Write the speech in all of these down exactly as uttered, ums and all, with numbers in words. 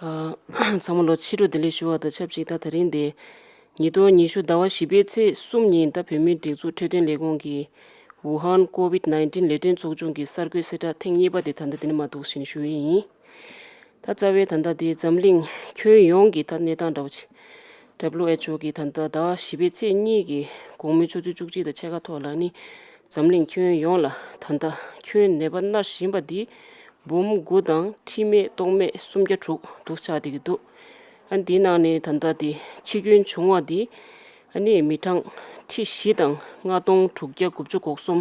ཨ། ཚང་མ་ལ་ཕྱི་དྲོ་བདེ་ལེགས་ཞུ་བ་དང་ཆབས་ཅིག་ད་དེ་རིང་དེ་ཉིས་སྟོང་ཉི་ཤུ་ཟླ་བ་བཞི་པའི་ཚེས་གསུམ་ཉིན་ད་བོད་མིའི་སྒྲིག་འཛུགས་འཕྲོད་བསྟེན་ལས་ཁུངས་ཀྱི་ཝུ་ཧན་ཀོ་ཝིད་ནའིན་ཊིན་ལས་དོན་ཚོགས་ཆུང་གི་གསར་འགོད་གསལ་བསྒྲགས་ཐེངས་གཉིས་པ་དེ་ད་ལྟ་འདི་ནས་མར་འདུག་སེ་ཞུ་ཡི་ཡིན། ད་རྩ་བའི་ད་ལྟ་དེ་འཛམ་གླིང་ཁྱོན་ཡོངས་ཀྱི་ད་གནས་སྟངས་འདྲ་བོ་ཅིག་ཌབ་ལུ་ཨེཆ་ཨོ་གི་ད་ལྟ་ཟླ་བ་བཞི་པའི་ཚེས་གཉིས་ཀྱི་དགོང་མོའི་ཆུ་ཚོད་བཅུ་གཅིག་དང་ཕྱེད་ཀ་ཐོག་ལ་ནི་འཛམ་གླིང་ཁྱོན་ཡོངས་ལ་ད་ལྟ་ཁྱོན་ནད་པ་མནར་བཞིན་པ་འདི་འབུམ་དགུ་དང་ཁྲི་མེད་སྟོང་མེད་སུམ་བརྒྱ་དྲུག་འདུག་ཆགས་བསྡད་ཀྱི་འདུག་ཨ་ནི་འདིའི་ནང་ནས་ད་ལྟ་དེ་འཆི་སྐྱོན་བྱུང་བ་འདི་ཨ་ནི་མི་གྲངས་ཁྲི་བཞི་དང་ལྔ་སྟོང་དྲུག་བརྒྱ་དགུ་བཅུ་གོ་གསུམ་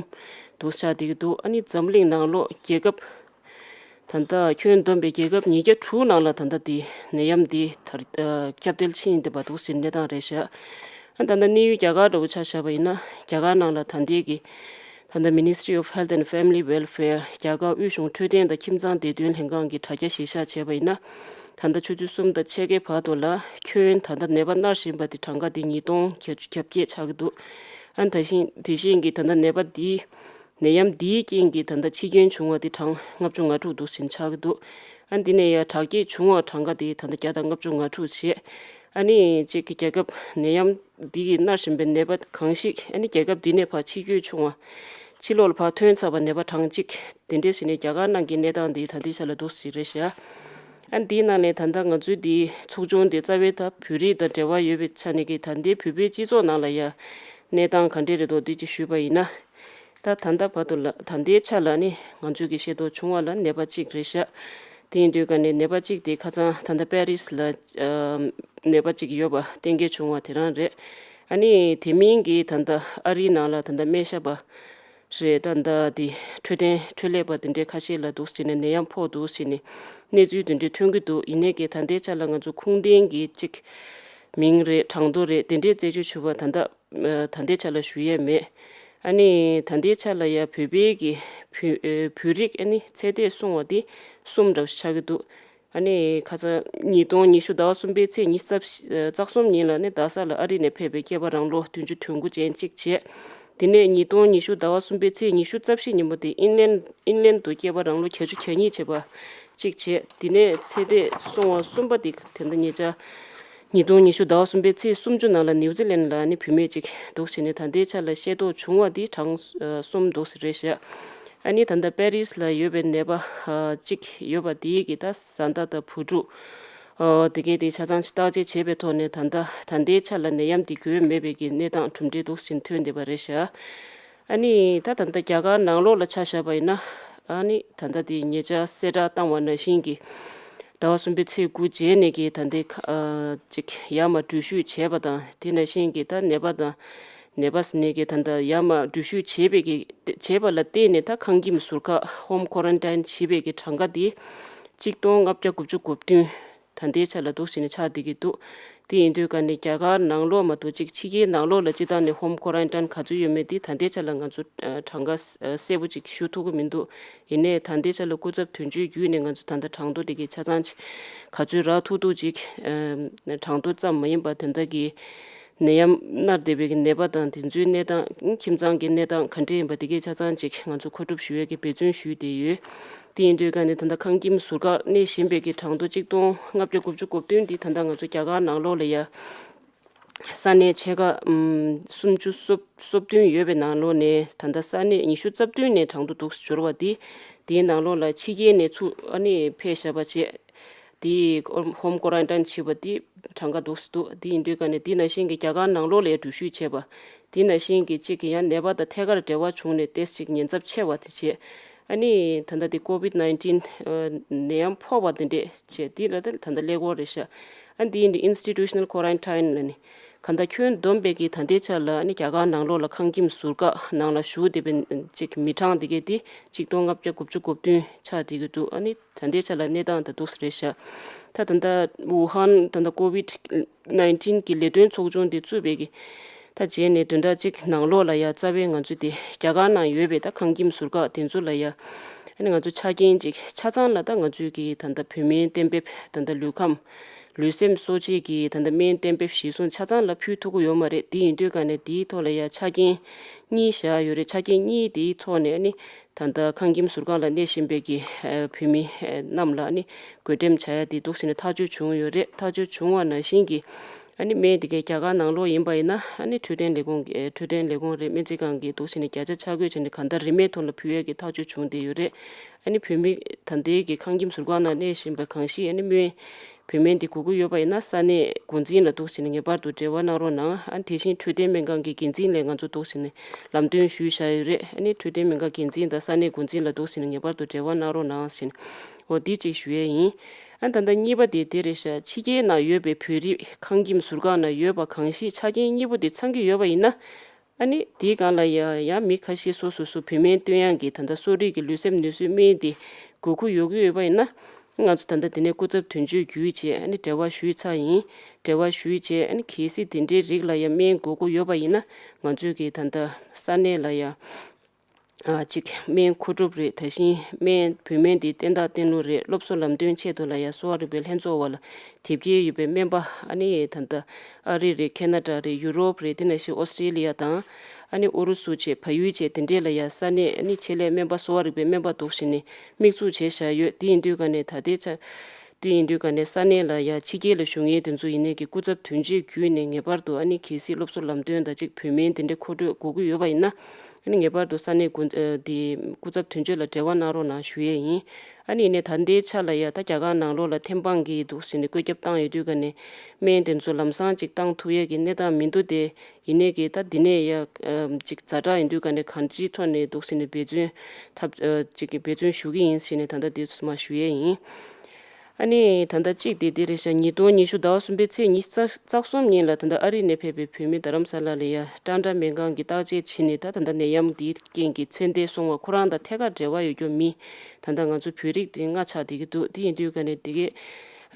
འདུག་ཆགས་བསྡད་ཀྱི་འདུག་ཨ་ནི་འཛམ་གླིང་ནང་ལོགས་རྒྱལ་ཁབ་ད་ལྟ་ཁྱོན་བསྡོམས་པའི་རྒྱལ་ཁབ་ཉིས་བརྒྱ་དྲུག་ནང་ལ་ད་ལྟ་དེ་ནད་ཡམས་འདི་དར་ཨ་ཁྱབ་གདལ་ཕྱིན་བསྡད་པ་འདུག་ཟེར་གནས་སྟངས་རེད་ཤག་ཨ་ད་ལྟ་གནས་ཡུལ་རྒྱ་གར་འདྲ་བོ་ཆ་བཞག་པ་ཡིན་ན་རྒྱ་གར་ནང་ལ་ད་ལྟའི་གི་ད་ལྟ་Ministry of Health and Family Welfare རྒྱ་གར་དབུས་གཞུང་འཕྲོད་བསྟེན་དང་ཁྱིམ་ཚང་བདེ་དོན་ལྷན་ཁང་གི་དྲ་རྒྱ་གཞིར་བཞག་བྱས་པ་ཡིན་ན་ད་ལྟ་ཆུ་ཚོད་གསུམ་དང་ཕྱེད་ཀའི་བར་དུ་ལ་ཁྱོན་ད་ལྟ་ནད་པ་མནར་བཞིན་པ་དེ་གྲངས་ཀ་དེ་ཉིས་སྟོང་བརྒྱད་ཅུ་གྱ་བརྒྱད་ཆགས་ཀྱི་འདུག་ཨ་ད་བཞིན་དེ་བཞིན་གྱི་ད་ལྟ་ནད་པ་འདིའི་ནད་ཡམས་འདིའི་རྐྱེན་གྱིས་ད་ལྟ་འཆི་སྐྱོན་བྱུང་བ་དེ་གྲངས་ལྔ་བཅུ་ང་དྲུག་འདུག་ཟིན་ཆགས་ཀྱི་འདུག་ཨ་འདི་ནས་ཡང་དྲག་སྐྱེད་བྱུང་བ་གྲངས་ཀ་དེ་ད་ལྟ་བརྒྱ་དང་ལྔ་བཅུ་ང་དྲུག་བྱས། ཨ་ནི་གཅིག་གི་རྒྱལ་ཁབ་ནད་ཡམས་འདི་གིས་མནར་བཞིན་པའི་ནད་པ་གང་ཞིག་ཨ་ནི་རྒྱལ་ཁབ་འདི་ནས་ཕར་འཆི་སྐྱོན་བྱུང་བ་ཕྱི་ལོགས་ལ་ཕར་ཐོན་ཚར་བ་ནད་པ་གྲངས་གཅིག་དེ་འདྲས་ཟིན་ནས་རྒྱ་གར་ནང་གི་གནས་སྟངས་འདི་ད་ལྟའི་ཆ་ལ་འདུག་ཟིན་རེད་ཤག་ཨ་འདིའི་ནང་ནས་ད་ལྟ་ང་ཚོའི་འདི་ཚོགས་ཆུང་འདི་རྩ་བའི་ད་བོད་རིགས་དང་འབྲེལ་བ་ཡོད་པའི་ཆ་ནས་ཀྱི་ད་ལྟའི་བོད་པའི་སྤྱི་ཚོགས་ནང་ལ་ཡ་གནས་སྟངས་ག་འདྲས་རེད་འདུག་འདི་ཅིག་ཞུས་པ་ཡིན་ན། ད་ད་ལྟ་བར་དུ་ལ་ད་ལྟའི་ཆ་ལ་ནི་ང་ཚོས་ཀྱི་ཤེས་རྟོགས་བྱུང་བ་ལ་ནད་པ་གཅིག་རེད་ཤག་དེ་ཡིན་དུས་ཀ་ནས་ནད་པ་གཅིག་དེ་ཁ་སང་ད་ལྟ་པེ་རིས་ལ་ཨ་ནད་པ་གཅིག་ཡོད་པ་གཏན་འཁེལ་བྱུང་བ་དེ་རང་རེད། ཨ་ནི་དེ་མིན་གྱི་ད་ལྟ་ཨ་རིའི་ནང་ལ་ད་ལྟ་སྨན་ཞབས་པ་རེད། ད་ལྟ་དེ་འཕྲོད་བསྟེན་འཕྲོད་ལས་པ་དེ་འདྲའི་ཁ་ཤས་ལ་འདུག་ཟེར་ནས་ནད་ཡམས་ཕོག་འདུག་ཟེར་ནས་གནས་ཚུལ་དེ་འདྲའི་ཐོན་གྱི་འདུག་ཡིན་ནའི་གི་ད་ལྟའི་ཆ་ལ་ང་ཚོ་ཁུངས་ལྡན་གྱི་གཅིག་མིང་རེད། གྲངས་ཐོ་རེད། དེ་འདྲའི་རྩད་གཅོད་ཞུ་བ་ད་ལྟ་ད་ལྟའི་ཆ་ལ་ཞུ་ཡས་མེད། ཨ་ནི་ད་ལྟའི་ཆ་ལ་ཡ་བོད་པའི་གི་བོད་ཨེ་བོད་རིགས་ཨ་ནི་ཚེ་འདས་སོང་བ་དེ་གསུམ་འདྲ་བོ་ཞིག་ཆགས་ཀྱི་འདུག་ཨ་ནི་ཁ་སང་ཉིས་སྟོང་ཉི་ཤུ་ཟླ་བ་གསུམ་པའི་ཚེས་ཉི་ཤུ་རྩ་གསུམ་ཉིན་ལ་ནི་རྡ་ས་ལ་ཨ་རི་ནས་ཕེབས་པའི་སྐྱེས་པ་རང་ལོ་བདུན་ཅུ་དོན་དགུ་ཅན་གཅིག་བྱས། དེ་ནས་ཉིས་སྟོང་ཉི་ཤུ་ཟླ་བ་གསུམ་པའི་ཚེས་ཉི་ཤུ་རྩ་བཞི་ཉིན་མོ་དེ་ཨིན་ལན་ཨིན་ལན་དུ་སྐྱེས་པ་རང་ལོ་བརྒྱད་ཅུ་གྱ་གཉིས་བྱས་པ་གཅིག་བྱས། དེ་ནས་ཚེ་འདས་སོང་བ་གསུམ་པ་དེ་དེ་འདྲ་ཉེ་ཆར་ཉིས་སྟོང་ཉི་ཤུ་ཟླ་བ་གསུམ་པའི་ཚེས་སུམ་ཅུ་ནང་ལ་ནིའུ་ཛི་ལན་ལ་ནི་བུད་མེད་ཅིག་འདུག་བྱས་ནས་ད་ལྟའི་ཆ་ལ་ཤེས་རྟོགས་བྱུང་བ་དེ་གྲངས་ཨ་གསུམ་འདུག་ཟེར་རེད་ཤག་ཨ་ནི་ད་ལྟ་པེ་རིས་ལ་ཡོད་པའི་ནད་པ་ཨ་གཅིག་ཡོད་པ་དེའི་གི་ད་བཟའ་ཟླ་དང་བུ་ཕྲུག་ཨ་དེ་གའི་དེ་ཆ་ཚང་ཞིག་བརྟག་དཔྱད་བྱས་པའི་ཐོག་ནས་ད་ལྟ་ད་ལྟའི་ཆ་ལ་ནད་ཡམས་དེ་འགོས་མེད་པའི་གི་གནས་སྟངས་གྲུབ་འབྲས་འདུག་ཟིན་ཐོན་བསྡད་པ་རེད་ཤག་ཨ་ནི་ད་ད་ལྟ་རྒྱ་གར་ནང་ལོགས་ལ་ཆ་བཞག་པ་ཡིན་ན། ཨ་ནི་ད་ལྟ་དེ་ཉེ་ཆར་གསལ་བསྒྲགས་བཏང་བ་ནང་བཞིན་གྱི་ཟླ་བ་གསུམ་པའི་ཚེས་དགུ་རྗེས་ནས་ཀྱི་ད་ལྟའི་ཁ་ཨ་ཅིག་ཡར་མར་འགྲུལ་བཞུད་བྱས་པ་དང་དེ་ནང་བཞིན་གྱི་ད་ནད་པ་དང་ནད་པ་ཟིན་ནས་ཀྱི་ད་ལྟ་ཡར་མར་འགྲུལ་བཞུད་བྱས་པའི་གི་བྱས་པ་ལ་བརྟེན་ནས་ད་ཁང་ཁྱིམ་ཟུར་བཀག་ཧོམ་ཁོ་རན་ཊིན་བྱས་པའི་གི་གྲངས་ཀ་དེ་གཅིག་སྟོང་ལྔ་བརྒྱ་དགུ་བཅུ་གོ་བདུན། ད་ལྟའི་ཆ་ལ་འདུག་བྱས་ནས་ཆགས་བསྡད་ཀྱི་འདུག་དེ་ཡིན་དུས་ཀ་ནས་རྒྱ་གར་ནང་ལོགས་མ་གཏོགས་གཅིག་ཕྱི་རྒྱལ་ནང་ལོགས་ལ་སྤྱི་བཏང་ནས་ཧོམ་ཁོ་རན་ཊིན་ག་ཚོད་ཡོད་མེད་དེ་ད་ལྟའི་ཆ་ལ་ང་ཚོ་ཨ་གྲངས་ཀ་གསལ་པོ་ཅིག་ཞུ་ཐུབ་ཀྱི་མི་འདུག་ཡིན་ནའི་ད་ལྟའི་ཆ་ལ་སྐུ་ཚབ་དོན་གཅོད་བརྒྱུད་ནས་ང་ཚོ་ད་ལྟ་གྲངས་ཐོ་དེ་གའི་ཆ་ཚང་ཅིག་ག་ཚོད་རག་ཐུབ་ཐུབ་ཅིག་ཨ་གྲངས་ཐོ་ཙམ་མ་ཡིན་པར་དེ་འདྲ་གི་ནད་ཡམས་མནར་བསྡད་པའི་གི་ནད་པ་དང་དེ་ཚོའི་གནས་སྟངས་ཁྱིམ་ཚང་གི་གནས་སྟངས་ག་འདྲས་ཡིན་པ་དེ་གའི་ཆ་ཚང་ཅིག་ང་ཚོ་མཁོ་སྒྲུབ་ཞུ་ཡས་ཀྱི་འབད་བརྩོན་ཞུས་བསྡད་ཡོད། དེ་ཡིན་དུས་ཀ་ནས་ད་ལྟ་ཁང་ཁྱིམ་ཟུར་བཀག་གནས་བཞིན་པའི་གི་གྲངས་ཐོ་གཅིག་སྟོང་ལྔ་བརྒྱ་དགུ་བཅུ་གོ་བདུན་འདི་ད་ལྟ་ང་ཚོ་རྒྱ་གར་ནང་ལོགས་ལ་ཡ་ས་གནས་ཆེ་ཁག་ཨམ་སུམ་ཅུ་སོ་སོ་བདུན་ཡོད་པའི་ནང་ལོགས་ནས་ད་ལྟ་ས་གནས་ཉི་ཤུ་རྩ་བདུན་ནས་གྲངས་ཐོ་འདུག་སེ་འབྱོར་བ་འདི་དེའི་ནང་ལོགས་ལ་ཕྱི་རྒྱལ་ནས་ཚུར་ཨ་ནི་ཕེབས་བཞག་པ་བྱས། དེའི་ཧོམ་ཁོ་རན་ཊིན་བྱས་པ་དེ་གྲངས་ཀ་འདུག་སེ་འདུག་དེ་ཡིན་དུས་ཀ་ནས་དེ་ནང་བཞིན་གྱི་རྒྱ་གར་ནང་ལོགས་ལ་འགྲུལ་བཞུད་བྱས་པ། དེ་ནང་བཞིན་གྱི་གཅིག་གི་ཡང་ནད་པ་དང་ཐད་ཀར་འབྲེལ་བ་བྱུང་ནས་ཏོག་ཙམ་ཉེན་ཚབས་ཆེ་བ་དེ་བྱས། ཨ་ནི་ད་ལྟ་དེ་ཀོ་ཝིད་ནའིན་ཊིན་ནད་ཡམས་ཕོག་པ་དེ་འདྲས་བྱས་དེ་ལ་ད་ལྟ་ཀླད་ཀོར་རེད་ཤག་ཨ་འདི་ཡིན་དུས་ཨིན་སི་ཊི་ཊུ་ཤ་ནལ་ཁོ་རན་ཊིན་ལ་ནི་གང་ལྟར་ཁྱོན་བསྡོམས་པའི་གི་ད་ལྟའི་ཆ་ལ་ཨ་ནི་རྒྱ་གར་ནང་ལོགས་ལ་ཁང་ཁྱིམ་ཟུར་བཀག་ནང་ལ་བཞུགས་བསྡད་པའི་གཅིག་མི་གྲངས་དེ་གས་དེ་གཅིག་སྟོང་ལྔ་བརྒྱ་དགུ་བཅུ་གོ་བདུན་ཆགས་བསྡད་ཀྱི་འདུག་ཨ་ནི་ད་ལྟའི་ཆ་ལ་གནས་སྟངས་ད་འདུག་སེ་རེད་ཤག་ད་ད་ལྟ་ཝུ་ཧན་ད་ལྟ་ཀོ་ཝིད་ནའིན་ཊིན་གྱི་ལས་དོན་ཚོགས་ཆུང་དེ་བཙུགས་པའི་གི་ད་རྗེས་ནས་བདུན་ཕྲག་གཅིག་ནང་ལོགས་ལ་ཡ་རྩ་བའི་ང་ཚོ་དེ་རྒྱ་གར་ནང་ཡོད་པའི་ད་ཁང་ཁྱིམ་ཟུར་བཀག་དེ་ཚོ་ལ་ཡ་ཨ་ནི་ང་ཚོ་ཆ་རྐྱེན་ཅིག་ཆ་ཚང་ལ་ད་ང་ཚོའི་གི་ད་ལྟ་བོད་མིའི་གཏན་འབེབས་ད་ལྟ་ལུས་ཁམས་ ལུས་སེམས་གསོ་བྱེད་ཀྱི་ད་ལྟ་སྨན་གཏན་འབེབས་གཞིར་བཟུང་ཆ་ཚང་ལ་ཕུལ་ཐུབ་ཀྱི་ཡོད་མ་རེད། དེ་ཡིན་དུས་ག་ནས་དེའི་ཐོག་ལ་ཡ་ཆ་རྐྱེན་གཉིས་བཞག་ཡོད་རེད། ཆ་རྐྱེན་གཉིས་དེའི་ཐོག་ནས་ཨ་ནི་ད་ལྟ་ཁང་ཁྱིམ་ཟུར་ཁང་ལ་གནས་བཞིན་པའི་གི་ཨ་བོད་མི་ཨ་རྣམས་ལ་ཨ་ནི་བགོ་འགྲེམས་བྱ་ཡ་དེ་འདུག་ཟེར་ནས་ཐག་གཅོད་བྱུང་ཡོད་རེད། ཐག་གཅོད་བྱུང་བ་ནང་བཞིན་གྱི་ཨ་ནི་སྨན་དེ་གའི་རྒྱ་གར་ནང་ལོགས་ཡིན་པ་ཡིན་ན་ཨ་ནི་འཕྲོད་བསྟེན་ལས་ཁུངས་ཀྱི་འཕྲོད་བསྟེན་ལས་ཁུངས་རེད། སྨན་རྩིས་ཁང་གི་འདུག་ཟེར་ནས་བརྒྱ་ཆ་ཆ་བགོས་བྱས་ནས་གང་ལྟར་རིན་མེད་ཐོག་ལ་ཕུལ་ཡས་ཀྱི་ཐག་གཅོད་བྱུང་བསྡད་ཡོད་རེད། ཨ་ནི་བོད་མི་ད་ལྟའི་གི་ཁང་ཁྱིམ་ཟུར་ཁང་ནང་གནས་བཞིན་པ་གང་ཞིག་ཨ་ནི་སྨན་བོད་སྨན་འདི་དགོས་ཀྱི་ཡོད་པ་ཡིན་ན་ས་གནས་འགོ་འཛིན་ལ་འདུག་ཟེར་ནས་ངེས་པར་དུ་འབྲེལ་བ་གནང་རོགས་གནང་། ཨ་ནི་དེ་བཞིན་འཕྲོད་བསྟེན་སྨན་ཁང་གི་འགན་འཛིན་ལ་ང་ཚོ་འདུག་ཟེར་ནས་ལམ་སྟོན་ཞུས་བཞག་ཡོད་རེད། ཨ་ནི་འཕྲོད་བསྟེན་སྨན་ཁང་འགན་འཛིན་དང་ས་གནས་འགོ་འཛིན་ལ་འདུག་ཟེར་ནས་ངེས་པར་དུ་འབྲེལ་བ་གནང་རོགས་གནང་ཟེར་ནས་འོ་འདི་གཅིག་ཞུ་ཡས་ཡིན། ཨ་ནི་ད་ལྟ་གཉིས་པ་དེ་དེ་རེད་ཤག་ཕྱི་རྒྱལ་ནང་ཡོད་པའི་བོད་རིགས་ཁང་ཁྱིམ་ཟུར་ཁང་ནང་ཡོད་པ་གང་ཞིག་ཆ་རྐྱེན་གཉིས་པོ་དེ་ཚང་གི་ཡོད་པ་ཡིན་ན། ཨ་ནི་དེའི་སྒང་ལ་ཡ་ཡང་མི་ཁ་ཤས་སོ་སོ་སོ་བོད་སྨན་སྟོན་ཡག་གི་ད་ལྟ་གསོ་རིག་གི་ལུས་སེམས་ནུས་གསོའི་སྨན་དེ་དགོས་མཁོ་ཡོད་ཀྱི་ཡོད་པ་ཡིན་ན། ང་ཚོ་ད་ལྟ་དེ་ནས་སྐུ་ཚབ་དོན་གཅོད་བརྒྱུད་བྱས་ཨ་ནི་འབྲེལ་བ་ཞུས་ཚར་ཡིན། འབྲེལ་བ་ཞུས་བྱས་ཨ་ནི་གལ་སྲིད་དེ་འདྲའི་རིགས་ལ་ཡ་སྨན་དགོས་མཁོ་ཡོད་པ་ཡིན་ན་ང་ཚོས་ཀྱི་ད་ལྟ་ས་གནས་ལ་ཡ་ཨ་ཅིག་སྨན་མཁོ་སྒྲུབ་རེད། ད་བཞིན་སྨན་བོད་སྨན་དེ་བསྟེན་སྟངས་བསྟེན་ལུགས་རེད། སློབ་གསོ་ལམ་སྟོན་ཆེད་དུ་ལ་ཡ་གསོ་བ་རིག་པའི་ལྷན་ཚོགས་བར་ལ་དེབ་སྐྱེལ་ཡོད་པའི་སྨན་པ་ཨ་ནི་ད་ལྟ་ཨ་རི་རེད། ཁེ་ན་ཌ་རེད། ཡུ་རོབ་རེད། དེ་ནང་བཞིན་ཨོ་སི་ཀྲེ་ལི་ཡ་དང་ཨ་ནི་ཨུ་རུ་སུ་བཅས་བལ་ཡུལ་བཅས་དེ་འདྲས་ལ་ཡ་ས་གནས་ཨ་ནི་ཆེད་ལས་སྨན་པ་གསོ་བ་རིག་པའི་སྨན་པ་འདུག་བྱས་ནས་དམིགས་འཛུགས་བྱས་བཞག་ཡོད། དེ་ཡིན་དུས་ག་ནས་ད་ལྟའི་ཆ་དེ་ཡིན་དུས་ག་ནས་ས་གནས་ལ་ཡ་ཕྱི་རྒྱལ་ལ་བཞུགས་མཁན་དེ་ཚོ་ཡིན་ནའི་གི་སྐུ་ཚབ་དོན་གཅོད་བརྒྱུད་ནས་ངེས་པར་དུ་ཨ་ནི་གལ་སྲིད་སློབ་གསོ་ལམ་སྟོན་དང་གཅིག་བོད་སྨན་དེ་འདྲས་མཁོ་སྤྲོད་དགོས་ཀྱི་ཡོད་པ་ཡིན་ན་ཨ་ནི་ངེས་པར་དུ་ས་གནས་དགོན་ཨ་དེ་སྐུ་ཚབ་དོན་གཅོད་ལ་འབྲེལ་བ་གནང་རོགས་གནང་ཞུ་ཡས་ཡིན། ཨ་ནི་ཡིན་ནའི་ད་ལྟའི་ཆ་ལ་ཡ་ད་རྒྱ་གར་ནང་ལོགས་ལ་ཐེམ་སྤང་གི་འདུག་ཟེར་ནས་བཀོད་ཁྱབ་བཏང་ཡོད་དུས་ག་ནས་སྨན་དེ་ཚོ་ལམ་སང་གཅིག་བཏང་ཐུབ་ཡས་ཀྱི་གནས་སྟངས་མི་འདུག་སྟེ། ཡིན་ནའི་གི་ད་འདི་ནས་ཡ་ཨ་ཅིག་ཛ་དྲག་ཡིན་དུས་ག་ནས་གང་ཅིའི་ཐོག་ནས་འདུག་ཟེར་ནས་འབད་བརྩོན་ཐབས་ཨ་ཅིག་གི་འབད་བརྩོན་ཞུ་གི་ཡིན་ཟེར་ནས་ད་ལྟ་འདི་ཚོ་མ་ཞུ་ཡས་ཡིན། ཨ་ནི་ད་ལྟ་གཅིག་དེ་འདི་རེད་ཤག་ཉིས་སྟོང་ཉི་ཤུ་ཟླ་བ་གསུམ་པའི་ཚེས་ཉི་ཤུ་རྩ་གསུམ་ཉིན་ལ་ད་ལྟ་ཨ་རི་ནས་ཕེབས་པའི་བོད་མི་རྡ་རམ་ས་ལ་ལ་ཡ་ཀྲང་ཀྲ་སྨན་ཁང་གི་བརྟག་དཔྱད་བྱས་ནས་ད་ད་ལྟ་ནད་ཡམས་འདིའི་རྐྱེན་གྱིས་ཚེ་འདས་སོང་བ་ཁོ་རང་དང་ཐད་ཀར་འབྲེལ་བ་ཡོད་རྒྱུ་མི་ད་ལྟ་ང་ཚོ་བོད་རིགས་དེ་ལྔ་ཆགས་བསྡད་ཀྱི་འདུག་དེ་ཡིན་དུས་ག་ནས་དེ་གས་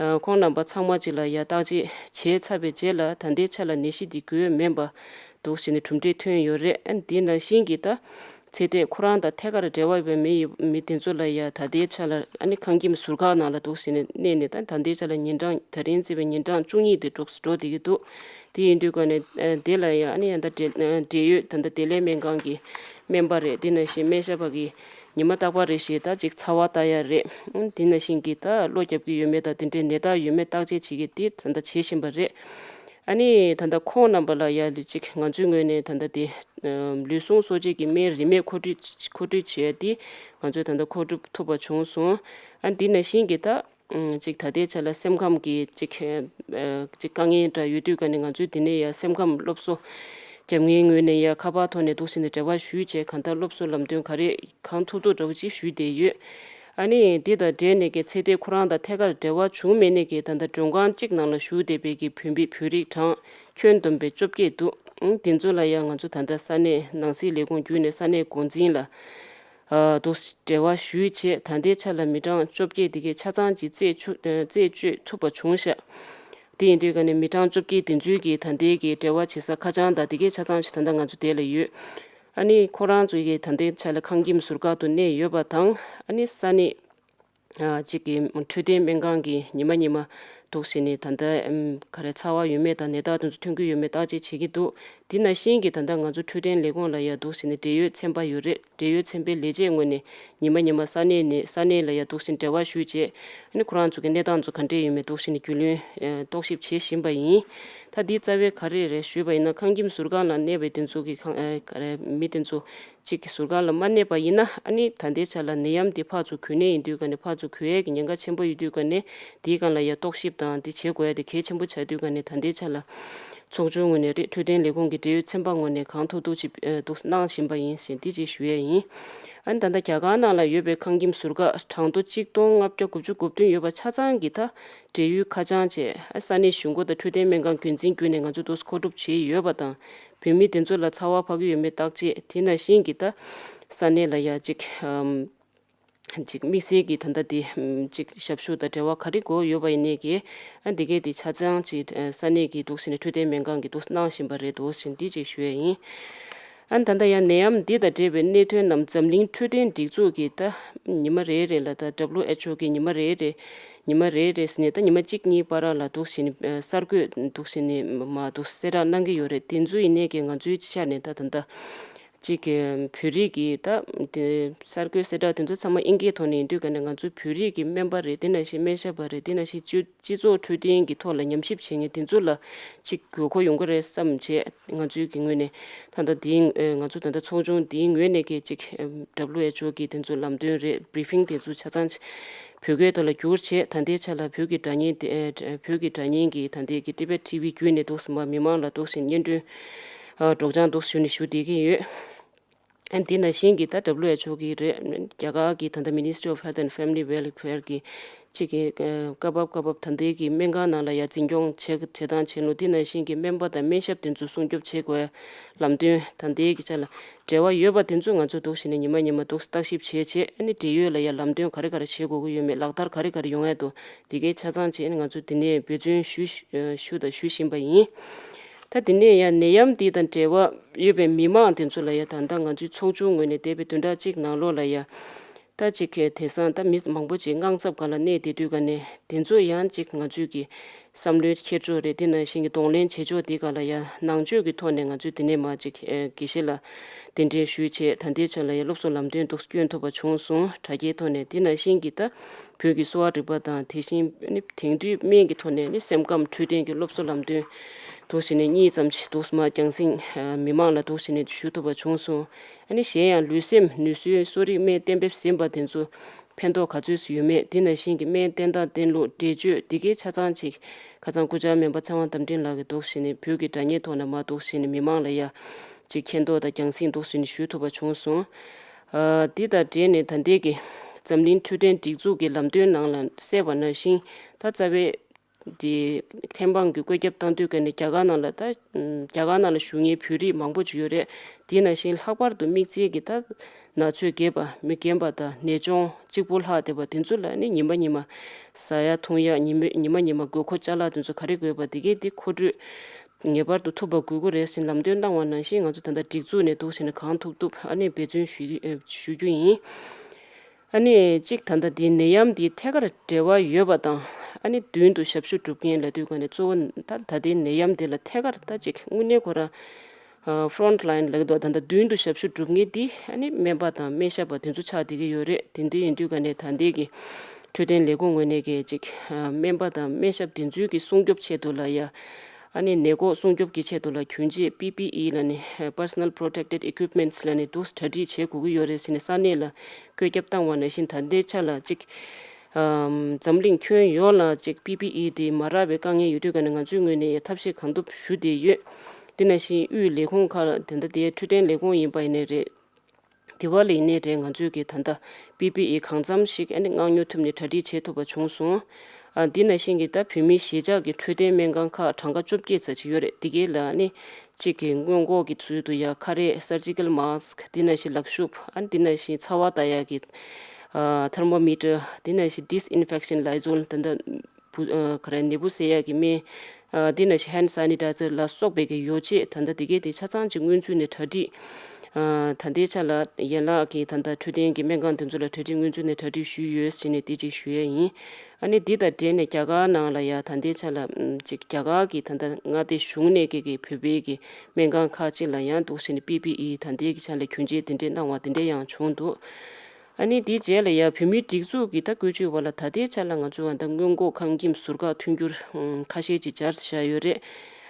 ཨ་ཁོང་རྣམ་པ་ཚང་མ་གཅིག་ལ་ཡ་བརྟག་དཔྱད་བྱས་ཚར་བའི་རྗེས་ལ་ད་ལྟའི་ཆ་ལ་ནད་གཞི་འདི་འགོས་མེད་པ་འདུག་ཟེར་ནས་གྲུབ་འབྲས་ཐོན་ཡོད་རེད། ཨ་ནི་དེ་ནང་བཞིན་གྱི་ད། ཚེ་འདས་ཁོ་རང་དང་ཐད་ཀར་འབྲེལ་བ་ཡོད་པའི་མི་ཡི་མི་དེ་ཚོ་ལ་ཡ་ད་ལྟའི་ཆ་ལ་ཨ་ནི་ཁང་ཁྱིམ་ཟུར་ཁང་ནང་ལ་འདུག་ཟེར་ནས་གནས་ནས་ད་ད་ལྟའི་ཆ་ལ་ཉིན་གྲངས་ད་རིང་བརྩིས་པའི་ཉིན་གྲངས་བཅུ་གཉིས་དེ་འགྲོ་འགྲོ་བསྡད་ཀྱི་འདུག་དེ་ཡིན་དུས་ག་ནས་ཨ་དེ་ལ་ཡ་ཨ་ནི་ཡ་ད་འབྲེལ་ཨ་འབྲེལ་ཡོད་ད་ལྟ་བདེ་ལེགས་སྨན་ཁང་གི་སྨན་པ་རེད། དེ་ནང་བཞིན་སྨན་ཞབས་པ་གི་ཉི་མ་རྟག་པར་རེ་བཞིན་ད་ཅིག་ཚ་བ་ལྟ་ཡ་རེད། ཨ་དེ་ནང་བཞིན་གྱི་ད་གློ་རྒྱབ་ཀྱི་ཡོད་མེད་དང་དེ་འདྲའི་ནད་རྟགས་ཡོད་མེད་བརྟག་དཔྱད་བྱེད་ཀྱི་དེ་ད་ལྟ་བྱེད་བཞིན་པ་རེད། ཨ་ནི་ད་ལྟ་ཁོང་རྣམ་པ་ལ་ཡ་ལི་ཅིག་ང་ཚོའི་ངོས་ནས་ད་ལྟ་དེ་ལུས་ཟུངས་གསོ་བྱེད་ཀྱི་སྨན་རིན་མེད་མཁོ་སྤྲོད་མཁོ་སྤྲོད་བྱས་ཏེ་ང་ཚོས་ད་ལྟ་མཁོ་སྒྲུབ་ཐུབ་པ་བྱུང་སོང་། ཨ་འདི་ནང་བཞིན་གྱི་ད་ཅིག་ད་ལྟའི་ཆ་ལ་སེམས་ཁམས་ཀྱི་ཅིག་ཅིག་དཀའ་ངལ་འདྲ་ཡོད་དུས་ག་ནས་ང་ཚོས་འདི་ནས་ཡ་སེམས་ཁམས་སློབ་གསོ་རྒྱབ་ངའི་ངོས་ནས་ཡ་ཁ་པར་ཐོག་ནས་འདུག་ཟེར་ནས་འབྲེལ་བ་ཞུས་བྱས་གང་ལྟར་སློབ་གསོ་ལམ་སྟོན་ག་རེ་གང་ཐུབ་ཐུབ་འདྲ་བོ་ཅིག་ཞུས་བསྡད་ཡོད། ཨ་ནི་འདི་དང་འབྲེལ་ནས་ཀྱི་ཚེ་འདས་ཁོ་རང་དང་ཐད་ཀར་འབྲེལ་བ་བྱུང་མེད་ནས་ཀྱི་ད་ལྟ་མགྲོན་ཁང་གཅིག་ནང་ལ་བཞུགས་བསྡད་པའི་ཀྱི་བོད་མི་བོད་རིགས་གྲངས་ཁྱོན་བསྡོམས་པའི་བཅོ་བརྒྱད་འདུག་ཨང་དེ་ཚོ་ལ་ཡང་ང་ཚོ་ད་ལྟ་ས་གནས་ནང་སྲིད་ལས་ཁུངས་བརྒྱུད་ནས་ས་གནས་འགོ་འཛིན་ལ་ཨ་དུ་འབྲེལ་བ་ཞུས་བྱས་ད་ལྟའི་ཆ་ལ་མི་གྲངས་བཅོ་བརྒྱད་དེ་གའི་ཆ་ཚང་གཅིག་རྩད་ཆོད་རྩད་གཅོད་ཐུབ་པ་བྱུང་ཤག་དེ་ཡིན་དུས་ཀ་ནས་མི་གྲངས་བཅོ་བརྒྱད་དེ་ཚོའི་གི་ད་ལྟའི་གི་འབྲེལ་བ་བྱེད་ས་ཁ་བྱང་དང་དེ་གའི་ཆ་ཚང་ཞིག་ད་ལྟ་ང་ཚོ་དེ་ལ་ཡོད། ཨ་ནི་ཁོ་རང་ཚོ་གིས་ད་ལྟའི་ཆ་ལ་ཁང་ཁྱིམ་ཟུར་བཀག་ཏུ་གནས་ཡོད་པ་དང་ཨ་ནི་ས་གནས་ཨ་གཅིག་གི་འཕྲོད་བསྟེན་སྨན་ཁང་གི་ཉི་མ་ཉི་མ་འདུག་ཟེར་ནས་ད་ལྟ་ཨམ་ག་རེ་ཚ་བ་ཡོད་མེད་དང་ནད་རྟགས་དེ་ཚོ་ཐོན་གྱི་ཡོད་མེད་བརྟག་དཔྱད་བྱེད་ཀྱི་འདུག་དེ་ནང་བཞིན་གྱི་ད་ལྟ་ང་ཚོ་འཕྲོད་བསྟེན་ལས་ཁུངས་ལ་ཡ་འདུག་ཟེར་ནས་འབྲེལ་ཡོད་ཚན་པ་ཡོད་རེད། འབྲེལ་ཡོད་ཚན་པའི་ལས་བྱེད་ངོས་ནས་ཉི་མ་ཉི་མ་ས་གནས་ནས་ས་གནས་ལ་ཡ་འདུག་ཟེར་ནས་འབྲེལ་བ་ཞུས་རྗེས་ཨ་ནི་ཁོ་རང་ཚོ་གི་གནས་སྟངས་ཚོ་ག་འདྲས་ཡོད་མེད་འདུག་ཟེར་ནས་རྒྱུས་ལོན་རྟོག་ཞིབ་བྱེད་བཞིན་པ་ཡིན། ད་འདི་རྩ་བའི་ག་རེ་རེད་ཞུས་པ་ཡིན་ན་ཁང་ཁྱིམ་ཟུར་ཁང་ལ་གནས་པའི་དེ་ཚོ་གི་ཁང་ཨ་ག་རེ་མི་དེ་ཚོ་གཅིག་གི་ཟུར་ཁང་ལ་མ་གནས་པ་ཡིན་ན་ཨ་ནི་ད་ལྟའི་ཆ་ལ་ནད་ཡམས་འདི་ཕར་ཚུར་འགོས་ནད་ཡིན་དུས་ག་ནས་ཕར་ཚུར་འགོས་ཡས་ཀྱི་ཉེན་ཁ་ཆེན་པོ་ཡོད་དུས་ག་ནས་འདིའི་སྒང་ལ་ཡ་རྟོག་ཞིབ་དང་འདི་བྱེད་དགོས་ཡ་དེ་གལ་ཆེན་པོ་ཆགས་དུས་ག་ནས་ད་ལྟའི་ཆ་ལ་ཚོགས་ཆུང་ངོས་ནས་རེད། འཕྲོད་བསྟེན་ལས་ཁུངས་ཀྱི་འབྲེལ་ཡོད་ཚན་པ་ངོས་ནས་གང་ཐུབ་ཐུབ་ཅིག་འདུག་གནང་བཞིན་པ་ཡིན་ཞེས་འདི་ཅིག་ཞུ་ཡས་ཡིན། ཨ་ནི་ད་ལྟ་རྒྱ་གར་ནང་ལ་ཡོད་པའི་ཁང་ཁྱིམ་ཟུར་བཀག་གྲངས་ཐོ་གཅིག་སྟོང་ལྔ་བརྒྱ་དགུ་བཅུ་གོ་བདུན་ཡོད་པ་ཆ་ཚང་གི་ད་འབྲེལ་ཡོད་ཁ་བྱང་བཅས་ས་གནས་གཞུང་སྒོ་དང་འཕྲོད་བསྟེན་སྨན་ཁང་འགན་འཛིན་བརྒྱུད་ནས་ང་ཚོས་འདུག་མཁོ་སྒྲུབ་བྱས་ཡོད་པ་དང་། བོད་མི་དེ་ཚོ་ལ་ཚ་བ་ཕོག་གི་ཡོད་མེད་བརྟག་དཔྱད་དེ་ནང་བཞིན་གྱི་ད་ས་གནས་ལ་ཡ་གཅིག་ཨམ་གཅིག་དམིགས་བསལ་གྱི་ད་ལྟ་དེ་ཨམ་གཅིག་ཞབས་ཞུ་དང་འབྲེལ་བ་ག་རེ་དགོས་ཡོད་པ་ཡིན་ནའི་གི་ཨ་འདི་གས་དེ་ཆ་ཚང་གཅིག་ས་གནས་ཀྱི་འདུག་ཟེར་ནས་འཕྲོད་བསྟེན་སྨན་ཁང་གི་འདུག་གནང་བཞིན་པ་རེད་འདུག་ཟེར་འདི་གཅིག་ཞུ་ཡས་ཡིན། ཨ་ནི་ད་ལྟ་ཡང་ནད་ཡམས་འདི་དང་འབྲེལ་བའི་གནད་དོན་རྣམས་འཛམ་གླིང་འཕྲོད་བསྟེན་སྒྲིག་འཛུགས་ཀྱིས་ད་ཉི་མ་རེ་རེ་ལ་ད་W H O གིས་ཉི་མ་རེ་རེ་ཉི་མ་རེ་རེ་ཟེར་ནས་ད་ཉི་མ་གཅིག་གཉིས་བར་ལ་འདུག་བྱས་ནས་གསར་འགོད་འདུག་བྱས་ནས་མ་འདུག་གསལ་བསྒྲགས་གནང་གི་ཡོད་རེད། དེ་ཚོ་ཡིན་ནའི་གི་ང་ཚོའི་ཆ་ནས་ད་ད་ལྟ་གཅིག་གི་བོད་རིགས་ཀྱི་ད་དེ་གསར་འགོད་གསལ་བསྒྲགས་དེ་ཚོ་ཚང་མ་ཨིན་སྐད་ཐོག་ནས་ཡིན་དུས་ག་ནས་ང་ཚོའི་བོད་རིགས་ཀྱི་སྨན་པ་རེད། དེ་ནང་བཞིན་སྨན་ཞབས་པ་རེད། དེ་ནང་བཞིན་སྤྱི་སྤྱི་ཚོགས་འཕྲོད་བསྟེན་གྱི་ཐོག་ལ་ཉམས་ཞིབ་བྱེད་མཁན་དེ་ཚོ་ལ་གཅིག་དགོས་མཁོ་ཡོང་གི་རེད་བསམ་བྱས། ང་ཚོའི་གི་ངོས་ནས་ད་ལྟ་དེའི་ཨ་ང་ཚོ་ད་ལྟ་ཚོགས་ཆུང་དེའི་ངོས་ནས་གི་གཅིག་W H O གི་དེ་ཚོ་ལམ་སྟོན་རེད། བྷི་རི་ཕིང་དེ་ཚོ་ཆ་ཚང་བོད་སྐད་ཐོག་ལ་བསྒྱུར་བྱས། ད་ལྟའི་ཆ་ལ་བོད་ཀྱི་སྒྲ་བརྙན་དེ་ཨ་བོད་ཀྱི་སྒྲ་བརྙན་གྱི་ད་ལྟའི་གི་Tibet T V བརྒྱུད་ནས་འདུག་སེ་མ་མི་མང་ལ་འདུག་སེ་སྙན་སྒྲོན་ཨ་སྒྲོག་སྦྱང་འདུག་སེ་ཞུ་ནས་ཞུ་བསྡད་ཀྱི་ཡོད། ཨ་འདི་ནང་བཞིན་གྱི་ད་W H O གི་རེད། རྒྱ་གར་གྱི་ད་ལྟ་Ministry of Health and Family Welfare གི་གཅིག་གི་ཨ་སྐབས་བབ་སྐབས་བབ་ད་ལྟའི་གི་སྨན་ཁང་ནང་ལ་ཡ་འཛིན་སྐྱོང་བྱེད་བྱེད་སྟངས་བྱེད་ལུགས། འདི་ནང་བཞིན་གྱི་སྨན་པ་དང་སྨན་ཞབས་དེ་ཚོ་སྲུང་སྐྱོབ་བྱེད་དགོས་ལམ་སྟོན་ད་ལྟའི་གི་ཆ་ལ་འབྲེལ་བ་ཡོད་པ་དེ་ཚོ་ང་ཚོ་འདུག་བྱས་ནས་ཉི་མ་ཉི་མ་འདུག་བརྟག་ཞིབ་བྱས་བྱས། ཨ་ནི་འབྲེལ་ཡོད་ལ་ཡ་ལམ་སྟོན་ག་རེ་ག་རེ་བྱེད་དགོས་ཀྱི་ཡོད་མེད། ལག་བསྟར་ག་རེ་ག་རེ་ཡོང་ཡ་འདུག་འདི་གའི་ཆ་ཚང་བྱས་ནས་ང་ཚོ་འདི་ནས་འབད་བརྩོན་ཞུ་ཞུ་དང་ཞུ་བཞིན་པ་ཡིན། ད་དེ་ནས་ཡང་ནད་ཡམས་འདི་དང་འབྲེལ་བ་ཡོད་པའི་མི་མང་དེ་ཚོ་ལ་ཡང་ད་ལྟ་ང་ཚོའི་ཚོགས་ཆུང་ངོས་ནས་འདས་པའི་བདུན་ཕྲག་གཅིག་ནང་ལོགས་ལ་ཡང་ད་ཅིག་གི་དེང་སང་ད་མི་མང་པོ་ཅིག་དངངས་འཚབ་སྒང་ལ་གནས་བསྡད་དུས་ག་ནས་དེ་ཚོ་ཡང་ཅིག་ང་ཚོའི་གི་བསམ་བློའི་འཁྱེར་ཕྱོགས་རེད། དེ་ནང་བཞིན་གི་གདོང་ལེན་བྱེད་ཕྱོགས་འདི་ག་ལ་ཡང་ནང་ཆོས་ཀྱི་ཐོག་ནས་ང་ཚོས་དེ་ནས་མ་ཅིག་དགེ་བཤེས་ལ་གདན་འདྲེན་ཞུས་བྱས། ད་ལྟའི་ཆ་ལ་ཡང་སློབ་གསོ་ལམ་སྟོན་འདུག་སྐྱོན་ཐུབ་པ་བྱུང་སོང་། དྲ་རྒྱའི་ཐོག་ནས། དེ་ནང་བཞིན་གི་ད་བོད་ཀྱི་གསོ་བ་རིག་པ་དང་དེ་བཞིན་ནི་དེང་དུས་སྨན་གྱི་ཐོག་ནས་ནི་སེམས་ཁམས་འཕྲོད་བསྟེན་གྱི་སློབ་གསོ་ལམ་སྟོན་འདུག་བྱས་ནས་གཉིས་ཙམ་ཞིག་འདུག་མ་རྒྱང་སྲིང་མི་མང་ལ་འདུག་བྱས་ནས་ཞུ་ཐུབ་པ་བྱུང་སོང་། ཨ་ནི་གཞན་ཡང་ལུས་སེམས་ནུས་གསོའི་གསོ་རིག་སྨན་གཏན་འབེབས་ཟིན་པ་དེ་ཚོ་ཕན་ཐོགས་ག་ཚོད་ཡོད་མེད། དེ་ནང་བཞིན་གྱི་སྨན་བསྟེན་སྟངས་བསྟེན་ལུགས་འགྲེལ་བརྗོད་འདི་གའི་ཆ་ཚང་ཅིག་ཁ་སང་སྐུ་བཅར་སྨན་པ་ཚེ་དབང་རྟ་མགྲིན་ལགས་ཀྱིས་འདུག་བྱས་ནས་བོད་ཀྱི་དྲ་བརྙན་ཐོག་ནས་མར་འདུག་བྱས་ནས་མི་མང་ལ་ཡ་ཅིག་མཁྱེན་རྟོགས་དང་རྒྱང་སྲིང་འདུག་བྱས་ནས་ཞུ་ཐུབ་པ་བྱུང་སོང་། ཨ་འདི་དང་འབྲེལ་ནས་ད་ལྟའི་གི་འཛམ་གླིང་འཕྲོད་བསྟེན་སྒྲིག་འཛུགས་ཀྱི་ལམ་སྟོན་ནང་ལ་གསལ་བ་ནང་བཞིན་ད་རྩ་བའི་དེ་ཐེམ་སྤང་གི་བཀོད་ཁྱབ་བཏང་དུས་ག་ནས་རྒྱ་གར་ནང་ལ་ད་རྒྱ་གར་ནང་ལ་བཞུགས་མཁན་བོད་རིགས་མང་པོ་ཅིག་ཡོད་རེད། དེ་ནང་བཞིན་ལྷག་པར་དུ་དམིགས་བསལ་གྱི་ད་ན་ཚོད་རྒས་པ་མི་རྒན་པ་དང་ནད་གཅོང་གཅིག་པུ་ལྷག་བསྡད་པ་དེ་ཚོ་ལ་ནི་ཉི་མ་ཉི་མ་ཟ་ཡ་འཐུང་ཡ་ཉི་མ་ཉི་མ་ཉི་མ་དགོས་མཁོ་ཅ་ལག་དེ་ཚོ་ག་རེ་དགོས་པ་དེ་གས་དེ་མཁོ་སྤྲོད་ངེས་པར་དུ་ཐུབ་པ་དགོས་ཀྱི་རེད་ཟེར་ལམ་སྟོན་གནང་བ་ནང་བཞིན་ང་ཚོ་ད་ལྟ་སྒྲིག་འཛུགས་ནས་འདུག་བྱས་ནས་གང་ཐུབ་ཐུབ་ཨ་ནི་འབད་བརྩོན་ཞུ་ཞུ་རྒྱུ་ཡིན། ཨ་ནི་གཅིག་ད་ལྟ་འདི་ནད་ཡམས་འདི་ཐད་ཀར་འབྲེལ་བ་ཡོད་པ་དང་། ཨ་ནི་མདུན་དུ་ཞབས་ཞུ་སྒྲུབ་མཁན་ལབ་དུས་ག་ནས་གཙོ་བོ་ད་ད་ལྟའི་ནད་ཡམས་འདི་ལ་ཐད་ཀར་ད་ཅིག་དངོས་གནས་ཁོ་རང་ཨ་front line ལབ་ཀྱི་འདུག་ད་ལྟ་མདུན་དུ་ཞབས་ཞུ་སྒྲུབ་མཁན་འདི་ཨ་ནི་སྨན་པ་དང་སྨན་ཞབས་པ་དེ་ཚོ་ཆགས་བསྡད་ཀྱི་ཡོད་རེད། དེ་འདྲ་ཡིན་དུས་ག་ནས་ད་ལྟའི་གི་འཕྲོད་བསྟེན་ལས་ཁུངས་ངོས་ནས་གི་ཅིག་ཨ་སྨན་པ་དང་སྨན་ཞབས་དེ་ཚོའི་གི་སྲུང་སྐྱོབ་ཆེད་དུ་ལ་ཡ། ཨ་ནི་ནད་འགོག་སྲུང་སྐྱོབ་ཀྱི་ཆེད་དུ་ལ་གྱོན་ཆས་P P E ལ་ནི་Personal Protected Equipments ལ་ནི་འདུག་གྲ་སྒྲིག་བྱེད་དགོས་ཀྱི་ཡོད་རེད་ཟེར་ནས་ས་གནས་ལ་བཀོད་ཁྱབ་བཏང་བ་ནང་བཞིན་ད་ལྟའི་ཆ་ལ་ཅིག་ཨམ་འཛམ་གླིང་ཁྱོན་ཡོངས་ལ་ཅིག་P P E དེ་མ་རག་པའི་དཀའ་ངལ་ཡོད་དུས་ག་ནས་ང་ཚོའི་ངོས་ནས་ཡང་ཐབས་ཤེས་གང་ཐུབ་ཞུ་བསྡད་ཡོད། དེ་ནང་བཞིན་དབུས་ལས་ཁུངས་ཁག་ལ་དེ་འདྲ་དེ་འཕྲོད་བསྟེན་ལས་ཁུངས་ཡིན་པ་ཡིན་ནའི་རེད། དེ་བ་ལ་ཡིན་ནའི་རེད། ང་ཚོས་ཀྱི་ད་ལྟ་P P E གང་འཚམ་ཞིག་ཨ་ནི་མངགས་ཉོ་ཐུབ་ནས་གྲ་སྒྲིག་བྱེད་ཐུབ་པ་བྱུང་སོང་། ཨ་འདི་ནང་བཞིན་གྱི་ད་བོད་མིའི་གཞིས་ཆགས་ཀྱི་འཕྲོད་བསྟེན་སྨན་ཁང་ཁག་གྲངས་ཀ་བཅོ་བརྒྱད་ཙམ་ཅིག་ཡོད་རེད། འདི་གའི་ལ་ཨ་ནི་གཅིག་གི་སྔོན་འགོག་གི་ཚུལ་དུ་ཡ་ཁ་རས་surgical mask འདི་ནང་བཞིན་ལག་ཤུབས་ཨ་འདི་ནང་བཞིན་ཚ་བ་ལྟ་ཡག་གི་ཨ་thermometer འདི་ནང་བཞིན་disinfection Lysol ད་ལྟ་བུ་ཨ་ག་རེ་ནད་འབུ་བསལ་ཡག་གི་སྨན། ཨ་དེ་ནང་བཞིན་hand sanitizer ལ་སོགས་པའི་གི་ཡོ་བྱད་ད་ལྟ་དེ་གའི་དེ་ཆ་ཚང་ཅིག་སྔོན་ཚུད་ནས་གྲ་སྒྲིག་ཨ་ད་ལྟའི་ཆ་ལ་ཡན་ལག་གི་ད་ལྟ་འཕྲོད་བསྟེན་གྱི་སྨན་ཁང་དེ་ཚོ་ལ་གྲ་སྒྲིག་སྔོན་ཚུད་ནས་གྲ་སྒྲིག་ཞུས་ཡོད་ཟེར་ནས་དེ་ཅིག་ཞུ་ཡས་ཡིན། ཨ་ནི་འདི་དང་འབྲེལ་ནས་རྒྱ་གར་ནང་ལ་ཡ་ད་ལྟའི་ཆ་ལ་ཨམ་ཅིག་རྒྱ་གར་གྱི་ད་ལྟ་མངའ་སྡེ་གཞུང་ནས་ཀྱི་གི་བོད་པའི་གི་སྨན་ཁང་ཁག་ཅིག་ལ་ཡང་འདུག་ཟེར་ནས་P P E ད་ལྟའི་གི་ཆ་ལ་གྱོན་ཆས་དེ་འདྲས་གནང་བ་དེ་འདྲས་ཡང་བྱུང་འདུག་ཨ་ནི་དེའི་རྗེས་ལ་ཡ་བོད་མིའི་སྒྲིག་འཛུགས་ཀྱི་ད་བཀོད་ཇུས་བར་ལ་ད་ལྟའི་ཆ་ལ་ང་ཚོ་ད་སྔོན་འགོག་ཁང་ཁྱིམ་ཟུར་བཀག་མཐུན་འགྱུར་ཁ་ཤས་ཅིག་སྦྱར་བཞག་ཡོད་རེད།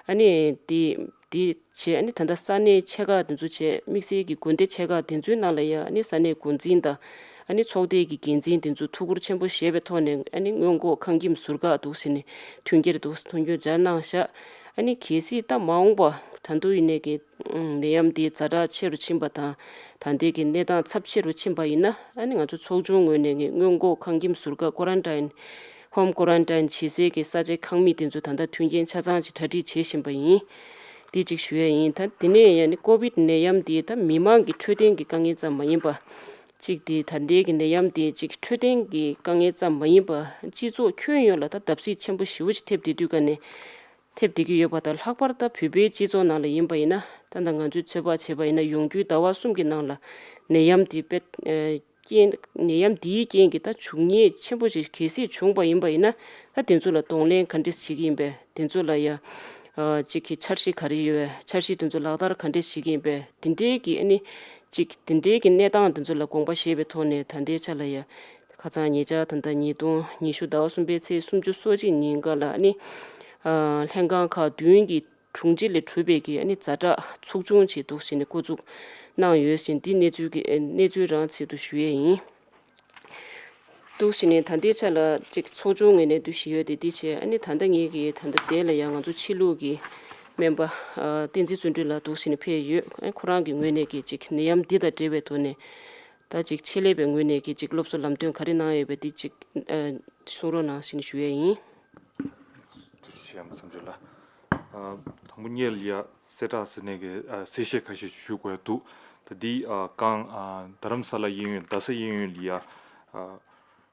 ཨ་ནི་དེ་དེ་བྱས་ཨ་ནི་ད་ལྟ་ས་གནས་ཆེ་ཁག་དེ་ཚོ་བྱས་དམིགས་བསལ་གྱི་དགོན་སྡེ་ཆེ་ཁག་དེ་ཚོའི་ནང་ལ་ཡ་ཨ་ནི་ས་གནས་འགོ་འཛིན་དང་ཨ་ནི་ཚོགས་སྡེ་གི་འགན་འཛིན་དེ་ཚོ་ཐུགས་ཁུར་ཆེན་པོ་བཞེས་པའི་ཐོག་ནས་ཨ་ནི་སྔོན་འགོག་ཁང་ཁྱིམ་ཟུར་བཀག་འདུག་ཟེར་ནས་མཐུན་རྐྱེན་འདུག་མཐུན་འགྱུར་སྦྱར་གནང་བཞག་ཨ་ནི་གལ་སྲིད་ད་མ་འོངས་པ་ད་དུང་ཡིན་ནའི་གི་ནད་ཡམས་འདི་ཛ་དྲག་ཆེ་རུ་ཕྱིན་པ་དང་། ད་ལྟའི་གི་གནས་སྟངས་ཚབས་ཆེ་རུ་ཕྱིན་པ་ཡིན་ན་ཨ་ནི་ང་ཚོ་ཚོགས་ཆུང་ངོས་ནས་ཀྱི་སྔོན་འགོག་ཁང་ཁྱིམ་ཟུར་བཀག་quarantine home quarantine བྱེད་སའི་གི་ས་ཆའི་ཁང་མིག་དེ་ཚོ་ད་ལྟ་མཐུན་རྐྱེན་ཆ་ཚང་ཅིག་གྲ་སྒྲིག་བྱེད་བཞིན་པ་ཡིན། འདི་གཅིག་ཞུ་ཡ་ཡིན། ད་དེ་ནས་ཡང་ནི་ཀོ་བིད་ནད་ཡམས་འདི་ད་མི་མང་གི་འཕྲོད་བསྟེན་གྱི་དཀའ་ངལ་ཙམ་མ་ཡིན་པ། གཅིག་དེ་ད་ལྟའི་གི་ནད་ཡམས་དེ་གཅིག་འཕྲོད་བསྟེན་གྱི་དཀའ་ངལ་ཙམ་མ་ཡིན་པ་སྤྱི་ཚོགས་ཁྱོན་ཡོངས་ལ་ད་བརྡབ་གསིག་ཆེན་པོ་ཞེ་པོ་ཅིག་ཐེབས་བསྡད་དུས་ག་ནས་ཐེབས་བསྡད་ཀྱི་ཡོད་པ་དང་། ལྷག་པར་ད་བོད་པའི་སྤྱི་ཚོགས་ནང་ལ་ཡིན་པ་ཡིན་ན་ ད་ལྟ་ང་ཚོས་ཚོད་དཔག་བྱས་པ་ཡིན་ན་ཡོང་རྒྱུའི་ཟླ་བ་གསུམ་གྱི་ནང་ལ་ནད་ཡམས་འདི་དཔེ་ཨ་རྐྱེན་ནད་ཡམས་འདིའི་རྐྱེན་གྱིས་ད་བྱུས་ཉེས་ཆེན་པོ་ཞིག་གལ་སྲིད་བྱུང་པ་ཡིན་པ་ཡིན་ན། ད་དེ་ཚོ་ལ་གདོང་ལེན་ག་འདྲས་བྱེད་ཀྱི་ཡིན་པས། དེ་ཚོ་ལ་ཡ་ཨ་གཅིག་གི་འཆར་གཞི་ག་རེ་ཡོད་པས། འཆར་གཞི་དེ་ཚོ་ལག་བསྟར་ག་འདྲས་བྱེད་ཀྱི་ཡིན་པས། དེ་འདྲའི་གི་ཨ་ནི་གཅིག་དེ་འདྲའི་གི་གནས་སྟངས་དེ་ཚོ་ལ་དགོངས་པ་བཞེས་པའི་ཐོག་ནས་ད་ལྟའི་ཆ་ལ་ཡ་ཁ་སང་ཉེ་ཆར་ད་ལྟ་ཉིས་སྟོང་ཉི་ཤུ་ཟླ་བ་གསུམ་པའི་ཚེས་སུམ་ཅུ་སོ་གཅིག་ཉིན་ཀ་ལ་ཨ་ནི་ཨ་ལྷན་ཁང་ཁག་བདུན་གྱི་དྲུང་ཆེ་ལས་གྲུབ་པའི་གི་ཨ་ནི་ཛ་དྲག་ཚོགས་ཆུང་ཅིག་འདུག་བྱས་ནས་བསྐོ་འཛུགས་གནང་ཡོད་ཟེར། འདི་གནས་ཚུལ་གྱི་ཨ་གནས་ཚུལ་རང་ཆེད་དུ་ཞུ་ཡས་ཡིན། འདུག་བྱས་ནས་ད་ལྟའི་ཆ་ལ་ཅིག་ཚོགས་ཆུང་ངོས་ནས་འདུ་བཞིན་ཡོད་དེ། འདི་བྱས་ཨ་ནི་ད་ལྟ་ངེད་ཀྱི་ད་ལྟ་དེ་ལ་ཡང་ང་ཚོ་ཕྱི་ལུགས་ཀྱི་སྨན་པ་ཨ་བསྟན་འཛིན་བརྩོན་འགྲུས་ལགས་འདུག་བྱས་ནས་ཕེབས་ཡོད། ཨ་ཁོ་རང་གི་ངོས་ནས་ཀྱི་ཅིག་ནད་ཡམས་འདི་དང་འབྲེལ་བའི་ཐོག་ནས་ད་ཅིག་ཆེད་ལས་པའི་ངོས་ནས་ཀྱི་ཅིག་སློབ་གསོ་ལམ་སྟོན་ག་རེ་གནང་ཡོད་པ་འདི་ཅིག་ཨ་གསུང་རོགས་གནང་ཞེས་ཞུ་ཡས་ཡིན། ཐུགས་རྗེ་ཆེ་ཡམ་མཚམས་སྦྱོར་ལགས། ཨ་དང་པོ་ཉིད་ལ་ཡ་གསལ་བསྒྲགས་ཟེར་ནས་ཀྱི་ཨ་གསལ་བཤད་ཁ་ཤས་ཤིག་ཞུ་དགོས་འདུག། ད་འདི་ཨ་གང་ཨ་རྡ་རམ་ས་ལ་གཡས་གཡོན་རྡ་ས་གཡས་གཡོན་ལ་ཡ་ཨ་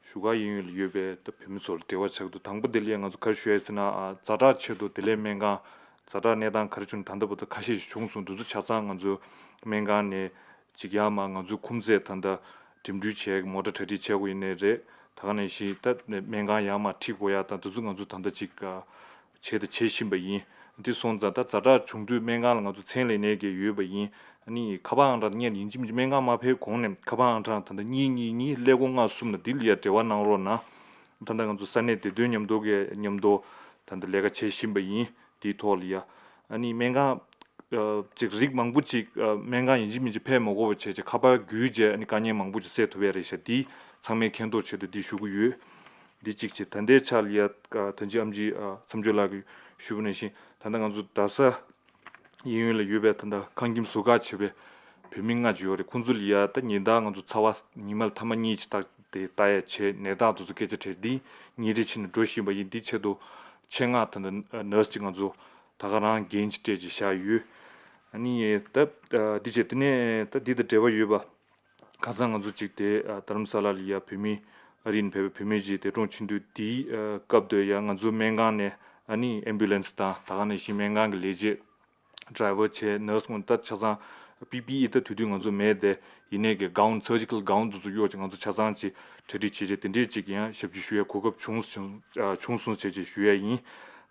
བཞུགས་སྒར་གཡས་གཡོན་ལ་ཡོད་པའི་ད་བོད་མི་ཚོ་ལ་འབྲེལ་བ་བྱ་གི་འདུག། དང་པོ་དེ་ལ་ཡ་ང་ཚོ་ག་རེ་ཞུ་ཡ་ཟེར་ན། ཨ་ཛ་དྲག་ཆེད་དུ་བདེ་ལེགས་སྨན་ཁང་ཛ་དྲག་གནས་སྟངས་ག་རེ་བྱུང་ད་ལྟ་བར་དུ་ཁ་ཤས་ཤིག་བྱུང་སོང་། འདི་ཚོ་ཆ་ཚང་ང་ཚོ་སྨན་ཁང་ནས་ཅིག་ཡར་མར་ང་ཚོའི་ཁུམ་ཚད་ད་ལྟ་འགྲིམ་འགྲུལ་བྱས་མོ་ཊ་གྲ་སྒྲིག་བྱེད་དགོས་ཡིན་ནའི་རེད། ད་ག་ནང་བཞིན་ད་སྨན་ཁང་ཡར་མར་ཁྲིད་དགོས་ཡ་དང་དེ་ཚོ་ང་ཚོ་ད་ལྟ་ཅིག་བྱས་དང་བྱེད་བཞིན་པ་ཡིན། འདི་སོང་ཙང་ད་ཛ་དྲག་བྱུང་དུས་སྨན་ཁང་ལ་ང་ཚོ་ཚན་ལས་ནས་ཀྱི་ཡོད་པ་ཡིན། ཨ་ནི་ཁ་པར་ཨང་གྲངས་སྔོན་ཡིན་གཅིག་མིན་གཅིག་སྨན་ཁང་མ་ཕེབས་གོང་ནས་ཁ་པར་ཨང་གྲངས་ད་ལྟ་གཉིས་གཉིས་གཉིས་ཀླད་ཀོར་ལྔ་གསུམ་ལ་འདི་ལ་ཡ་འབྲེལ་བ་གནང་རོགས་གནང་། ད་ལྟ་ང་ཚོ་ས་གནས་བདེ་དོན་མཉམ་དུ་གི་མཉམ་དུ་ད་ལྟ་ལས་ཀ་བྱེད་བཞིན་པ་ཡིན། དེའི་ཐོག་ལ་ཡ་ཨ་ནི་སྨན་ཁང་ཅིག་རིགས་མང་པོ་ཅིག་སྨན་ཁང་ཡིན་གཅིག་མིན་གཅིག་ཕེབས་མ་དགོས་པ་བྱས་བྱས་ཁ་པར་བརྒྱུད་བྱས་ཨ་ནི་དཀའ་ངལ་མང་པོ་ཅིག་སེལ་ཐུབ་ཡ་རེད་ཤག། འདི་ཚང་མའི་མཁྱེན་རྟོགས་ཆེད་དུ་འདི་ཞུ་གི་ཡོད། འདི་གཅིག་བྱས། ད་ལྟའི་ཆ་ལ་ཡ་ད་ཅི་ཨམ་ཆི་མཚམས་སྦྱོར་ལགས་ཀྱིས་ཞུས་པ་ནང་བཞིན་ད་ལྟ་ང་ཚོ་རྡ་ས་གཡས་གཡོན་ལ་ཡོད་པའི་ད་ལྟ་ཁང་ཁྱིམ་ཟུར་བཀག་བྱས་པའི་བོད་མི་ལྔ་ཅིག་ཡོད་རེད། ཁོང་ཚོ་ལ་ཡ་ད་ཉིན་ལྟར་ང་ཚོ་ཚ་བ་ཉི་མ་ལ་ཐེངས་མ་གཉིས་ཅིག་བཏགས་ཏེ་ལྟ་ཡ་བྱས། ནད་རྟགས་དེ་ཚོ་སྐད་ཆ་དྲིས། འདི་ཉིན་རེ་བཞིན་འགྲོ་བཞིན་པ་ཡིན། འདི་ཆེད་དུ་ཆེད་མངགས་ད་ལྟ་ནར་སི་ཅིག་ང་ཚོ་ད་ག་རང་འགན་ཅིག་སྤྲད་ཅིག་བཞག་ཡོད། ཨ་ནི་ད་འདི་བྱས་དེ་ནས་ད་འདི་དང་འབྲེལ་བ་ཡོད་པ། ཁ་སང་ང་ཚོ་གཅིག་དེ་ཨ་རྡ་རམ་ས་ལ་ལ་ཡ་བོད་མི་ཨ་རི་ནས་ཕེབས་པའི་བོད་མི་གཅིག་འདས་གྲོངས་ཕྱིན་དུས། དེའི་ཨ་སྐབས་དུ་ཡ་ང་ཚོ་སྨན་ཁང་ནས་ཨ་ནི་ཨེམ་བུ་ལན་སི་དང་ད་ག་ནང་བཞིན་སྨན་ཁང་གི་ལས་བྱེད་ཌ་རའི་ཝར་བྱས། ནར་སི་ངོ་ད་ཆ་ཚང་པི་པི་ཨི་ད་དེ་དུས་ང་ཚོ་མེད་དེ། ཡིན་ནའི་གི་གའུན་སར་ཇི་ཀལ་གའུན་དེ་ཚོ་གཡོག་ཅིག་ང་ཚོ་ཆ་ཚང་ཅིག་གྲ་སྒྲིག་བྱས་བྱས་དེ་འདྲས་ཅིག་ཡང་ཞབས་ཕྱི་ཞུ་ཡའི་གོ་སྐབས་བྱུང་བྱུང་བྱུང་སོང་ཟེར་བྱས་ཞུ་ཡ་ཡིན།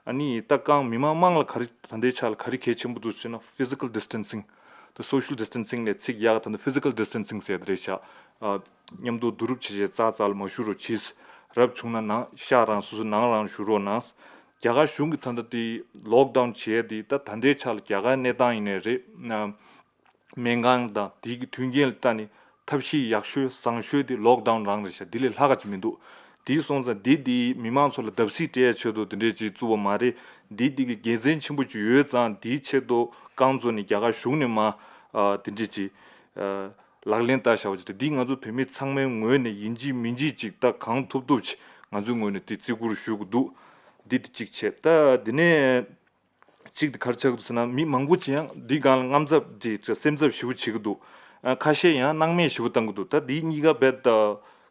ཨ་ནི་ད་གང་མི་མང་དམངས་ལ་ག་རེ་ད་ལྟའི་ཆ་ལ་ག་རེ་གལ་ཆེན་པོ་འདུག་ཟེར་ན། ཕི་ཟི་ཀལ་ཌི་སི་ཊན་སིང་། ད་སོ་ཤལ་ཌི་སི་ཊན་སིང་ལས་ཚིག་ཡག་ད་ནི་ཕི་ཟི་ཀལ་ཌི་སི་ཊན་སིང་ཟེར་དེ་རེད་ཤག། ཨ་མཉམ་དུ་བསྡུ་རུབ་བྱེད་བྱེད་རྩ་རྩ་ལ་མ་བཞུགས་རོགས་གྱིས། རབ་བྱུང་ན་ནང་ཤག་རང་སོ་སོ་ནང་རང་བཞུགས་རོགས་གནང་། རྒྱ་གར་གཞུང་གིས་ད་ལྟ་དེ་ལོག་ཌའུན་བྱས་དེ་ད་ད་ལྟའི་ཆ་ལ་རྒྱ་གར་གནས་སྟངས་ཡིན་ནའི་རེད། ཨ་སྨན་ཁང་དང་དེ་གི་མཐུན་རྐྱེན་ལ་ལྟ་ནས་ཐབས་ཤེས་ཡག་ཤོས་བཟང་ཤོས་དེ་ལོག་ཌའུན་རང་རེད་ཤག། དེ་ལས་ལྷག་ག་ཅིག་མི་འདུག། དེ་སོང་ཙང་དེ་དེ་མི་མང་ཚོ་ལ་བརྡབ་གསིག་སྤྲད་ཡ་ཆེད་དུ་དེ་འདྲས་ཅིག་བཙུགས་པ་མ་རེད། དེ་དེ་གི་དགེ་མཚན་ཆེན་པོ་ཅིག་ཡོད་ཙང་དེའི་ཆེད་དུ་རྐང་བཙུགས་ནས་རྒྱ་གར་གཞུང་ནས་མ་ཨ་དེ་འདྲས་ཅིག་ཨ་ལག་ལེན་བསྟར་བཞག་པ་ཅིག་རེད། འདི་ང་ཚོ་བོད་མི་ཚང་མའི་ངོས་ནས་ཡིན་གཅིག་མིན་གཅིག་ཅིག་ད་གང་ཐུབ་ཐུབ་ཅིག་ང་ཚོའི་ངོས་ནས་དེ་བརྩི་བཀུར་ཞུ་དགོས་འདུག། འདི་དེ་གཅིག་བྱས། ད་དེ་ནས་གཅིག་དེ་ག་རེ་ཆགས་ཀྱི་འདུག་ཟེར་ན། མི་མང་པོ་ཅིག་ཡང་འདི་སྒང་ལ་དངངས་འཚབ་ཅིག་སེམས་འཚབ་ཞེ་པོ་བྱེད་ཀྱི་འདུག། ཨ་ཁ་ཤས་ཡང་སྣང་མེད་ཞེ་པོ་བཏང་གི་འདུག། ད་འདི་གཉིས་ཀ་རྦད་དེ་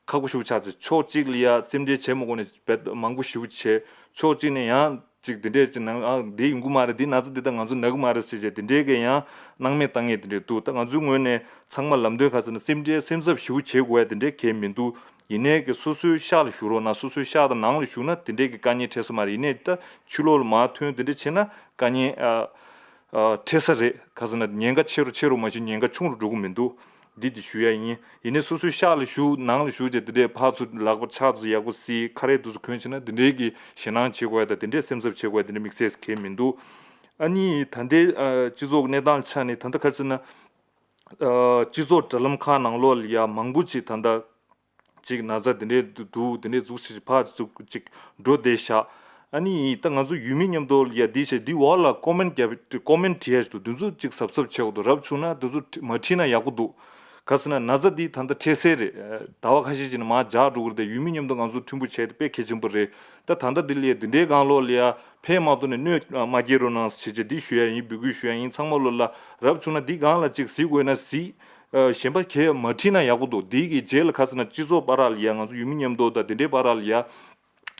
ཁག་པོ་ཞེ་པོ་ཆགས་ཚེ། ཕྱོགས་གཅིག་ལ་ཡ་སེམས་ཁྲལ་བྱེད་མ་དགོས་ནས་རྦད་མང་པོ་ཞེ་པོ་བྱས། ཕྱོགས་གཅིག་ནས་ཡང་ཅིག་དེ་འདྲས་ཅིག་ནང་ཨ་འདི་ཡོང་གི་མ་རེད། འདི་ན་ཚ་འདི་ད་ང་ཚོ་ན་གི་མ་རེད་ཟེར་བྱས་དེ་འདྲས་ཀྱི་ཡང་སྣང་མེད་བཏང་མཁན་དེ་འདྲས་འདུག། ད་ང་ཚོའི་ངོས་ནས་ཚང་མ་ལམ་སྟོན་ག་ཟེར་ན། སེམས་ཁྲལ་སེམས་འཚབ་ཞེ་པོ་བྱེད་དགོས་ཡ་དེ་འདྲས་གང་ཡང་མི་འདུག། ཡིན་ནའི་གི་སོ་སོའི་ཤག་ལ་བཞུགས་རོགས་གནང་། སོ་སོའི་ཤག་དང་ནང་ལ་བཞུགས་ན་དེ་འདྲས་ཀྱི་དཀའ་ངལ་འཕྲད་ས་མ་རེད། ཡིན་ནའི་ད་ཕྱི་ལོགས་ལ་མར་ཐོན་དེ་འདྲས་བྱས་ན་དཀའ་ངལ་ཨ་ཨ་འཕྲད་ས་རེད། ག་ཟེར་ན་ཉེན་ཁ་ཆེ་རུ་ཆེ་རུ་མ་གཏོགས་ཉེན་ཁ་ཆུང་རུ་འགྲོ་གི་མི་འདུག། འདི་དེ་ཞུ་ཡ་ཡིན། ཡིན་ནའི་སོ་སོའི་ཤག་ལ་བཞུགས། ནང་ལ་བཞུགས་བྱས་དེ་འདྲས་ཕར་ཚུར་ལག་པ་ཕྱག་ཚོ་ཡག་པོ་བསིལ། ཁ་རས་དེ་ཚོ་གོན་བྱས་ན་དེ་འདྲས་ཀྱི་ཞེད་སྣང་བྱེད་དགོས་ཡ་དང་དེ་འདྲས་སེམས་འཚབ་བྱེད་དགོས་ཡ་དེ་འདྲས་དམིགས་བསལ་གང་ཡང་མི་འདུག། ཨ་ནི་ད་ལྟའི་ཨ་སྤྱི་ཚོགས་གནས་སྟངས་ཆ་ནས་ད་ལྟ་ག་ཟེར་ན། ཨ་སྤྱི་ཚོགས་དྲ་ལམ་ཁག་ནང་ལོགས་ལ་ཡ་མང་པོ་ཅིག་ད་ལྟ་ཅིག་ན་ཚ་དེ་འདྲས་འདུག། དེ་འདྲས་འདུག་ཟེར་ཕར་ཚུར་ཅིག་འགྲོ་བསྡད་ཤག། ཨ་ནི་ད་ང་ཚོ་ཡུལ་མི་མཉམ་དུ་ལ་ཡ་འདི་བྱས་འདི་འོག་ལ་ཀོ་མེན་རྒྱབ་ཀོ་མེན་བྲིས་ཡ་ཞིག་འདུག། འདི་ཚོ་ཅིག་གཟབ་གཟབ་བྱེད་དགོས་འདུག། རབ་བྱུང་ན་འདི་ཚོ་མ་བྲིས་ན་ཡག་པོ་འདུག། ག་ཟེར་ན་ན་ཚ་འདི་ད་ལྟ་འཕྲལ་སེལ་རེད། ཟླ་བ་ཁ་ཤས་ཅིག་ནས་མར་འཇགས་འགྲོ་གི་རེད་དེ། ཡུལ་མི་མཉམ་དུ་ང་ཚོ་མཐུན་པོ་བྱས་ཏེ་དཔེ་གལ་ཆེན་པོ་རེད། ད་ད་ལྟ་འདི་ལ་ཡ་འདི་འདྲའི་སྒང་ལོགས་ལ་ཡ་ཕན་མ་ཐོགས་ནས་གནོད་མ་སྐྱེལ་རོགས་གནང་ཞེས་བྱས་འདི་ཞུ་ཡ་ཡིན། འབོད་སྐུལ་ཞུ་ཡ་ཡིན། ཚང་མ་ལོ་ལ་རབ་བྱུང་ན་འདི་སྒང་ལ་ཅིག་གཟིགས་དགོས་ན་གཟིགས། ཨ་གཞན་པ་གས་མ་བྲིས་ན་ཡག་པོ་འདུག། འདི་གི་རྗེས་ལ་ག་ཟེར་ན་སྤྱི་ཚོགས་བར་ལ་ཡ་ང་ཚོ་ཡུལ་མི་མཉམ་དུ་དང་དེ་འདྲའི་བར་ལ་ཡ་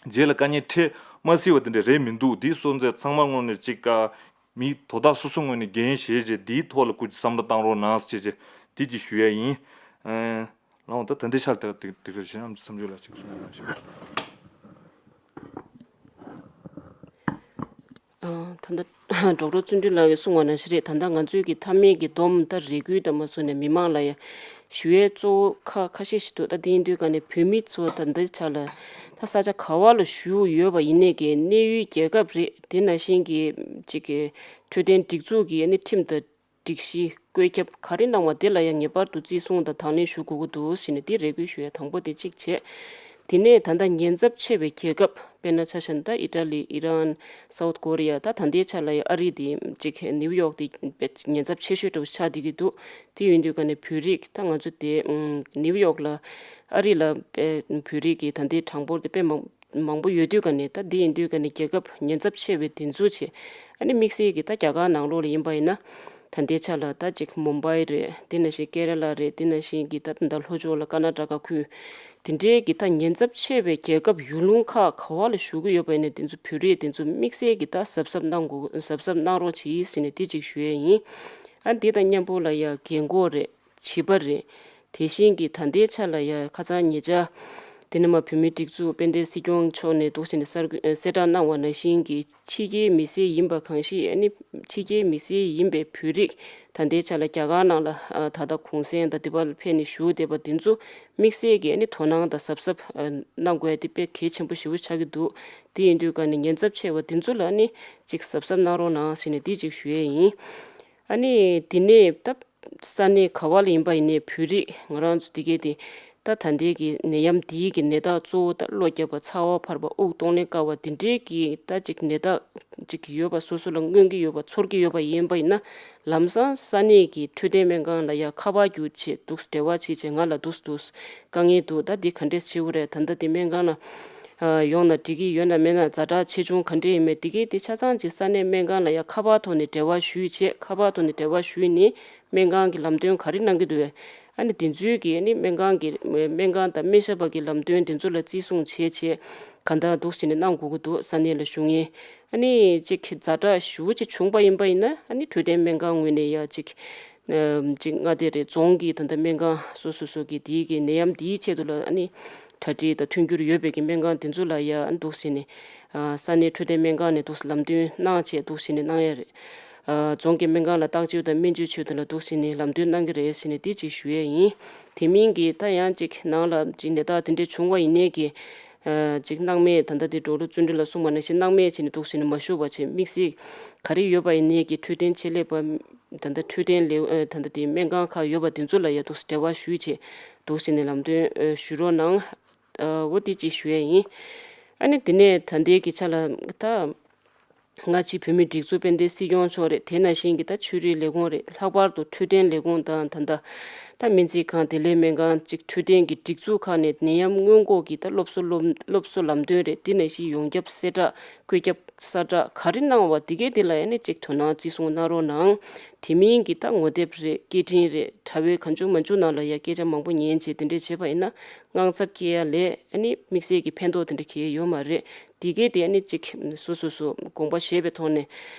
རྗེས་ལ་དཀའ་ངལ་འཕྲད་མ་སྲིད་པ་དེ་འདྲ་རེད་མི་འདུག། འདི་སོང་ཙང་ཚང་མ་ངོས་ནས་ཅིག་ཨ་ མིའི་དོ་བདག་སོ་སོའི་ངོས་ནས་འགན་བཞེས་རྗེས་འདིའི་ཐོག་ལ་སྐུ་མཁྱེན་བསམ་བློ་བཏང་རོགས་གནང་ཞེས་བྱས་འདི་ཅིག་ཞུ་ཡ་ཡིན། ཨེ། ལགས་འོང་། ད་ད་ལྟའི་ཆར་དེ་དེ་དེ་གར་བྱས་ན་བསམ་ཚུལ་ལ་ཅིག་གསུང་རོགས་གནང་ཞུ། ཨ། ད་ལྟ་ཌོག་ཊར་བརྩོན་འགྲུས་ལགས་ཀྱིས་གསུངས་པ་ནང་བཞིན་རེད། ད་ལྟ་ང་ཚོའི་གི་མཐའ་མའི་གི་སྡོམ་ད་རེ་སྐུལ་དང་མ་སོང་ནས་མི་མང་ལ་ཡ་ཞུ་ཡས་གཙོ་བོ་ཁ་ཁ་ཤས་ཤིག་འདུག་ད་དེ་ཡིན་དུས་ག་ནས་བོད་མི་ཚོ་ད་ལྟའི་ཆ་ལ་ད་ས་ཆ་ག་བ་ལ་བཞུགས་ཡོད་པ་ཡིན་ནའི་གི་གནས་ཡུལ་རྒྱལ་ཁབ་རེད། དེ་ནང་བཞིན་གི་ཅིག་གི་འཕྲོད་བསྟེན་སྒྲིག་འཛུགས་ཀྱི་ཨ་ནི་ཁྲིམས་དང་སྒྲིག་གཞི་བཀོད་ཁྱབ་ག་རེ་གནང་བ་དེ་ལ་ཡང་ངེས་པར་དུ་བརྩི་སྲུང་དང་དང་ལེན་ཞུ་དགོས་ཀྱི་འདུག་ཟེར་ནས་དེ་རེ་སྐུལ་ཞུ་ཡ་དང་པོ་དེ་གཅིག་བྱས། དེ་ནས་ད་ལྟ་ཉེན་ཚབས་ཆེ་བའི་རྒྱལ་ཁབ་དཔེར་ན་ཆ་བཞག་ན་ད་ཨི་ཊ་ལི། ཨི་རན། སའུ་ཐི་ཀོ་རི་ཡ། ད་ད་ལྟའི་ཆ་ལ་ཡང་ཨ་རི་དེ་གཅིག་ནིའུ་ཡོག་དེ་ཉེན་ཚབས་ཆེ་ཤོས་འདྲ་བོ་ཆགས་བསྡད་ཀྱི་འདུག་དེ་ཡིན་དུས་ག་ནས་བོད་རིགས་ད་ང་ཚོ་དེ་ནིའུ་ཡོག་ལ་ཨ་རི་ལ་བོད་རིགས་ཀྱི་ད་ལྟའི་གྲངས་འབོར་དེ་དཔེ་མང་མང་པོ་ཡོད་དུས་ག་ནས། ད་འདི་ཡིན་དུས་ག་ནས་རྒྱལ་ཁབ་ཉེན་ཚབས་ཆེ་བའི་དེ་ཚོ་ཆེ་ཨ་ནི་དམིགས་བསལ་གྱི་ད་རྒྱ་གར་ནང་ལོགས་ལ་ཡིན་པ་ཡིན་ན། ད་ལྟའི་ཆ་ལ་ད་ཅིག་མུམ་བྷའི་རེད། དེ་ནང་བཞིན་ཀེ་ར་ལ་རེད། དེ་ནང་བཞིན་གྱི་ད་ད་ལྷོ་ཕྱོགས་ལ་ཀར་ན་ཊ་ཀ་ཁུལ། དེ་འདྲའི་གི་ད་ཉེན་ཚབས་ཆེ་བའི་རྒྱལ་ཁབ་ཡུལ་ལུང་ཁག་ག་བ་ལ་བཞུགས་ཀྱི་ཡོད་པ་ཡིན་ན། དེ་ཚོ་བོད་རིགས་དེ་ཚོ་དམིགས་བསལ་གྱི་ད་གཟབ་གཟབ་གནང་དགོས། གཟབ་གཟབ་གནང་རོགས་གྱིས་ཟེར་ནས་དེ་ཅིག་ཞུ་ཡས་ཡིན། ཨ་འདི་དང་མཉམ་པོ་ལ་ཡ་རྒན་འཁོགས་རེད། བྱིས་པ་རེད། དེ་བཞིན་གྱི་ད་ལྟའི་ཆ་ལ་ཡ་ཁ་སང་ཉེ་ཆར་དེ་ནས་མར་བོད་མིའི་སྒྲིག་འཛུགས་དཔལ་ལྡན་སྲིད་སྐྱོང་མཆོག་ནས་འདུག་ཟེར་ནས་གསར་འགོད་གསལ་བསྒྲགས་གནང་བ་ནང་བཞིན་གྱི་ཕྱི་རྒྱལ་མི་སེར་ཡིན་པ་གང་ཞིག་ཨ་ནི་ཕྱི་རྒྱལ་མི་སེར་ཡིན་པའི་བོད་རིགས་ད་ལྟའི་ཆ་ལ་རྒྱ་གར་ནང་ལ་ཨ་ད་ལྟ་གུང་སེང་དང་དེ་བར་ལ་ཕེབས་ནས་བཞུགས་བསྡད་པ་དེ་ཚོ་དམིགས་བསལ་གྱི་ཨ་ནི་དོ་སྣང་དང་གཟབ་གཟབ་ཨ་གནང་དགོས་ཡ་དེ་དཔེ་གལ་ཆེན་པོ་ཞེ་པོ་ཆགས་ཀྱི་འདུག་དེ་ཡིན་དུས་ག་ནས་ཉེན་ཚབས་ཆེ་བ་དེ་ཚོ་ལ་ཨ་ནི་ཅིག་གཟབ་གཟབ་གནང་རོགས་གནང་ཟེར་ནས་དེ་ཅིག་ཞུ་ཡས་ཡིན། ཨ་ནི་དེ་ནས་ད། ས་གནས་ག་བ་ལ་ཡིན་པ་ཡིན་ནའི་བོད་རིགས་ང་རང་ཚོ་དེ་གས་དེ་ད་ད་ལྟའི་གི་ནད་ཡམས་འདིའི་གི་ནད་རྟགས་གཙོ་བོ་ད་གློ་བརྒྱབ་པ། ཚ་བ་འཕར་བ། དབུགས་གཏོང་ལེན་དཀའ་བ། འདི་འདྲའི་གི་ད་ཅིག་ནད་རྟགས་ཅིག་ཡོད་པ། སོ་སོ་ལ་མངོན་གྱི་ཡོད་པ། ཚོར་གྱི་ཡོད་པ་ཡིན་པ་ཡིན་ན། ལམ་སང་ས་གནས་ཀྱི་འཕྲོད་བསྟེན་སྨན་ཁང་ལ་ཡ་ཁ་པར་བརྒྱུད་བྱས་འདུག་འབྲེལ་བ་བྱས་བྱས། ང་ལ་འདུག་འདུག་དཀའ་ངལ་འདུག་ད་འདི་ག་འདྲས་བྱེད་དགོས་རེད། ད་ལྟ་འདི་སྨན་ཁང་ལ་ཨ་ཡོང་ན་འགྲིག་གི་ཡོད་ན་མེད་ན། ཛ་དྲག་ཆེ་ཆུང་ག་འདྲས་ཡིན་མིན་དེ་གས་དེ་ཆ་ཚང་ཅིག་ས་གནས་སྨན་ཁང་ལ་ཡ་ཁ་པར་ཐོག་ནས་འབྲེལ་བ་ཞུས་བྱས། ཁ་པར་ཐོག་ནས་འབྲེལ་བ་ཞུས་ནས། སྨན་ཁང་གི་ལམ་སྟོན་ག་རེ་གནང་གི་འདུག་བས། ཨ་ནི་དེ་ཚོའི་གི་ཨ་ནི་སྨན་ཁང་གི་སྨན་ཁང་དང་སྨན་ཞབས་པ་གི་ལམ་སྟོན་དེ་ཚོ་ལ་བརྩི་སྲུང་བྱས་བྱས་གང་ལྟར་འདུག་བྱས་ནས་གནང་དགོས་ཀྱི་འདུག་ས་གནས་ལ་བཞུགས་མཁན་ཨ་ནི་ཅིག་ཛ་དྲག་ཞེ་པོ་ཅིག་བྱུང་པ་ཡིན་པ་ཡིན་ན། ཨ་ནི་འཕྲོད་བསྟེན་སྨན་ཁང་ངོས་ནས་ཡ་ཅིག་ཅིག་མངའ་སྡེ་རེད། རྫོང་གི་ད་ལྟ་སྨན་ཁང་སོ་སོ་སོ་གི་དེའི་གི་ནད་ཡམས་དེའི་ཆེད་དུ་ལ་ཨ་ནི་གྲ་སྒྲིག་དང་མཐུན་འགྱུར་ཡོད་པའི་གི་སྨན་ཁང་དེ་ཚོ་ལ་ཡ་ཨ་ནི་འདུག་བྱས་ནས་ས་གནས་འཕྲོད་བསྟེན་སྨན་ཁང་ནས་འདུག་ལམ་སྟོན་གནང་བྱས་འདུག་བྱས་ནས་གནང་ཡ་རེད། ཨ་རྫོང་གི་སྨན་ཁང་ལ་བརྟག་དཔྱད་དང་སྨན་བཅོས་བྱེད་དོན་ལ་འདུག་བྱས་ནས་ལམ་སྟོན་གནང་གི་རེད་ཟེར་ནས་དེ་ཅིག་ཞུ་ཡས་ཡིན། དེ་མིན་གྱི་ད་ཡང་ཅིག་ནང་ལ་ཅིག་ནད་རྟགས་དེ་འདྲས་བྱུང་བ་ཡིན་ནའི་གི་ཨ་ཅིག་སྣང་མེད། ད་ལྟ་དེ་ཌོག་ཊར་བརྩོན་འགྲུས་ལགས་གསུངས་པ་ནང་བཞིན་སྣང་མེད་བྱས་ནས་འདུག་བྱས་ནས་མ་བཞུགས་པ་བྱས། དམིགས་བསལ་ག་རེ་ཡོད་པ་ཡིན་ནའི་གི་འཕྲོད་བསྟེན་ཆེད་ལས་པ་ད་ལྟ་འཕྲོད་བསྟེན་ལས་ཨ་ད་ལྟ་དེ་སྨན་ཁང་ཁག་ཡོད་པ་དེ་ཚོ་ལ་ཡ་འདུག་འབྲེལ་བ་ཞུས་བྱས་འདུག་བྱས་ནས་ལམ་སྟོན་ཨ་ཞུ་རོགས་གནང་། ཨ་འོ་དེ་ཅིག་ཞུ་ཡས་ཡིན། ཨ་ནི་དེ་ནས་ད་ལྟའི་གི་ཆ་ལ་ད། སྔ་ཕྱི་བོད་མིའི་སྒྲིག་འཛུགས་དཔལ་ལྡན་སྲིད་སྐྱོང་མཆོག་རེད། དེ་ནང་བཞིན་གྱི་ད་ཆོས་རིག་ལས་ཁུངས་རེད། ལྷག་པར་དུ་འཕྲོད་བསྟེན་ལས་ཁུངས་དང་། ད་ལྟ་ད་སྨན་རྩིས་ཁང་། བདེ་ལེགས་སྨན་ཁང་། ཅིག་འཕྲོད་བསྟེན་གྱི་སྒྲིག་འཛུགས་ཁག་ནས་ནད་ཡམས་སྔོན་འགོག་གི་ད་སློབ་གསོ་སློབ་སློབ་གསོ་ལམ་སྟོན་རེད། དེ་ནང་བཞིན་ཡོངས་ཁྱབ་གསལ་བསྒྲགས། བཀོད་ཁྱབ་གསལ་བསྒྲགས་ག་རེ་གནང་བ་དེ་གས་དེ་ལ་ཡ་ནི་ཅིག་དོ་སྣང་བརྩི་སྲུང་གནང་རོགས་གནང་། དེ་མིན་གྱི་ད་ངོ་དེབ་རེད། སྐད་འཕྲིན་རེད། དྲ་བའི་གང་བྱུང་མང་བྱུང་ནང་ལ་ཡ་སྐད་ཆ་མང་པོ་ཉན་བྱས་དེ་འདྲས་བྱས་པ་ཡིན་ན། དངངས་འཚབ་སྐྱེ་ཡ་ལས་ཨ་ནི་དམིགས་བསལ་གྱི་ཕན་ཐོགས་དེ་འདྲ་གང་ཡང་ཡོད་མ་རེད། དེ་གས་དེ་ཨ་ནི་ཅིག་སོ་སོ་སོ་དགོངས་པ་བཞེས་པའི་ཐོག་ནས་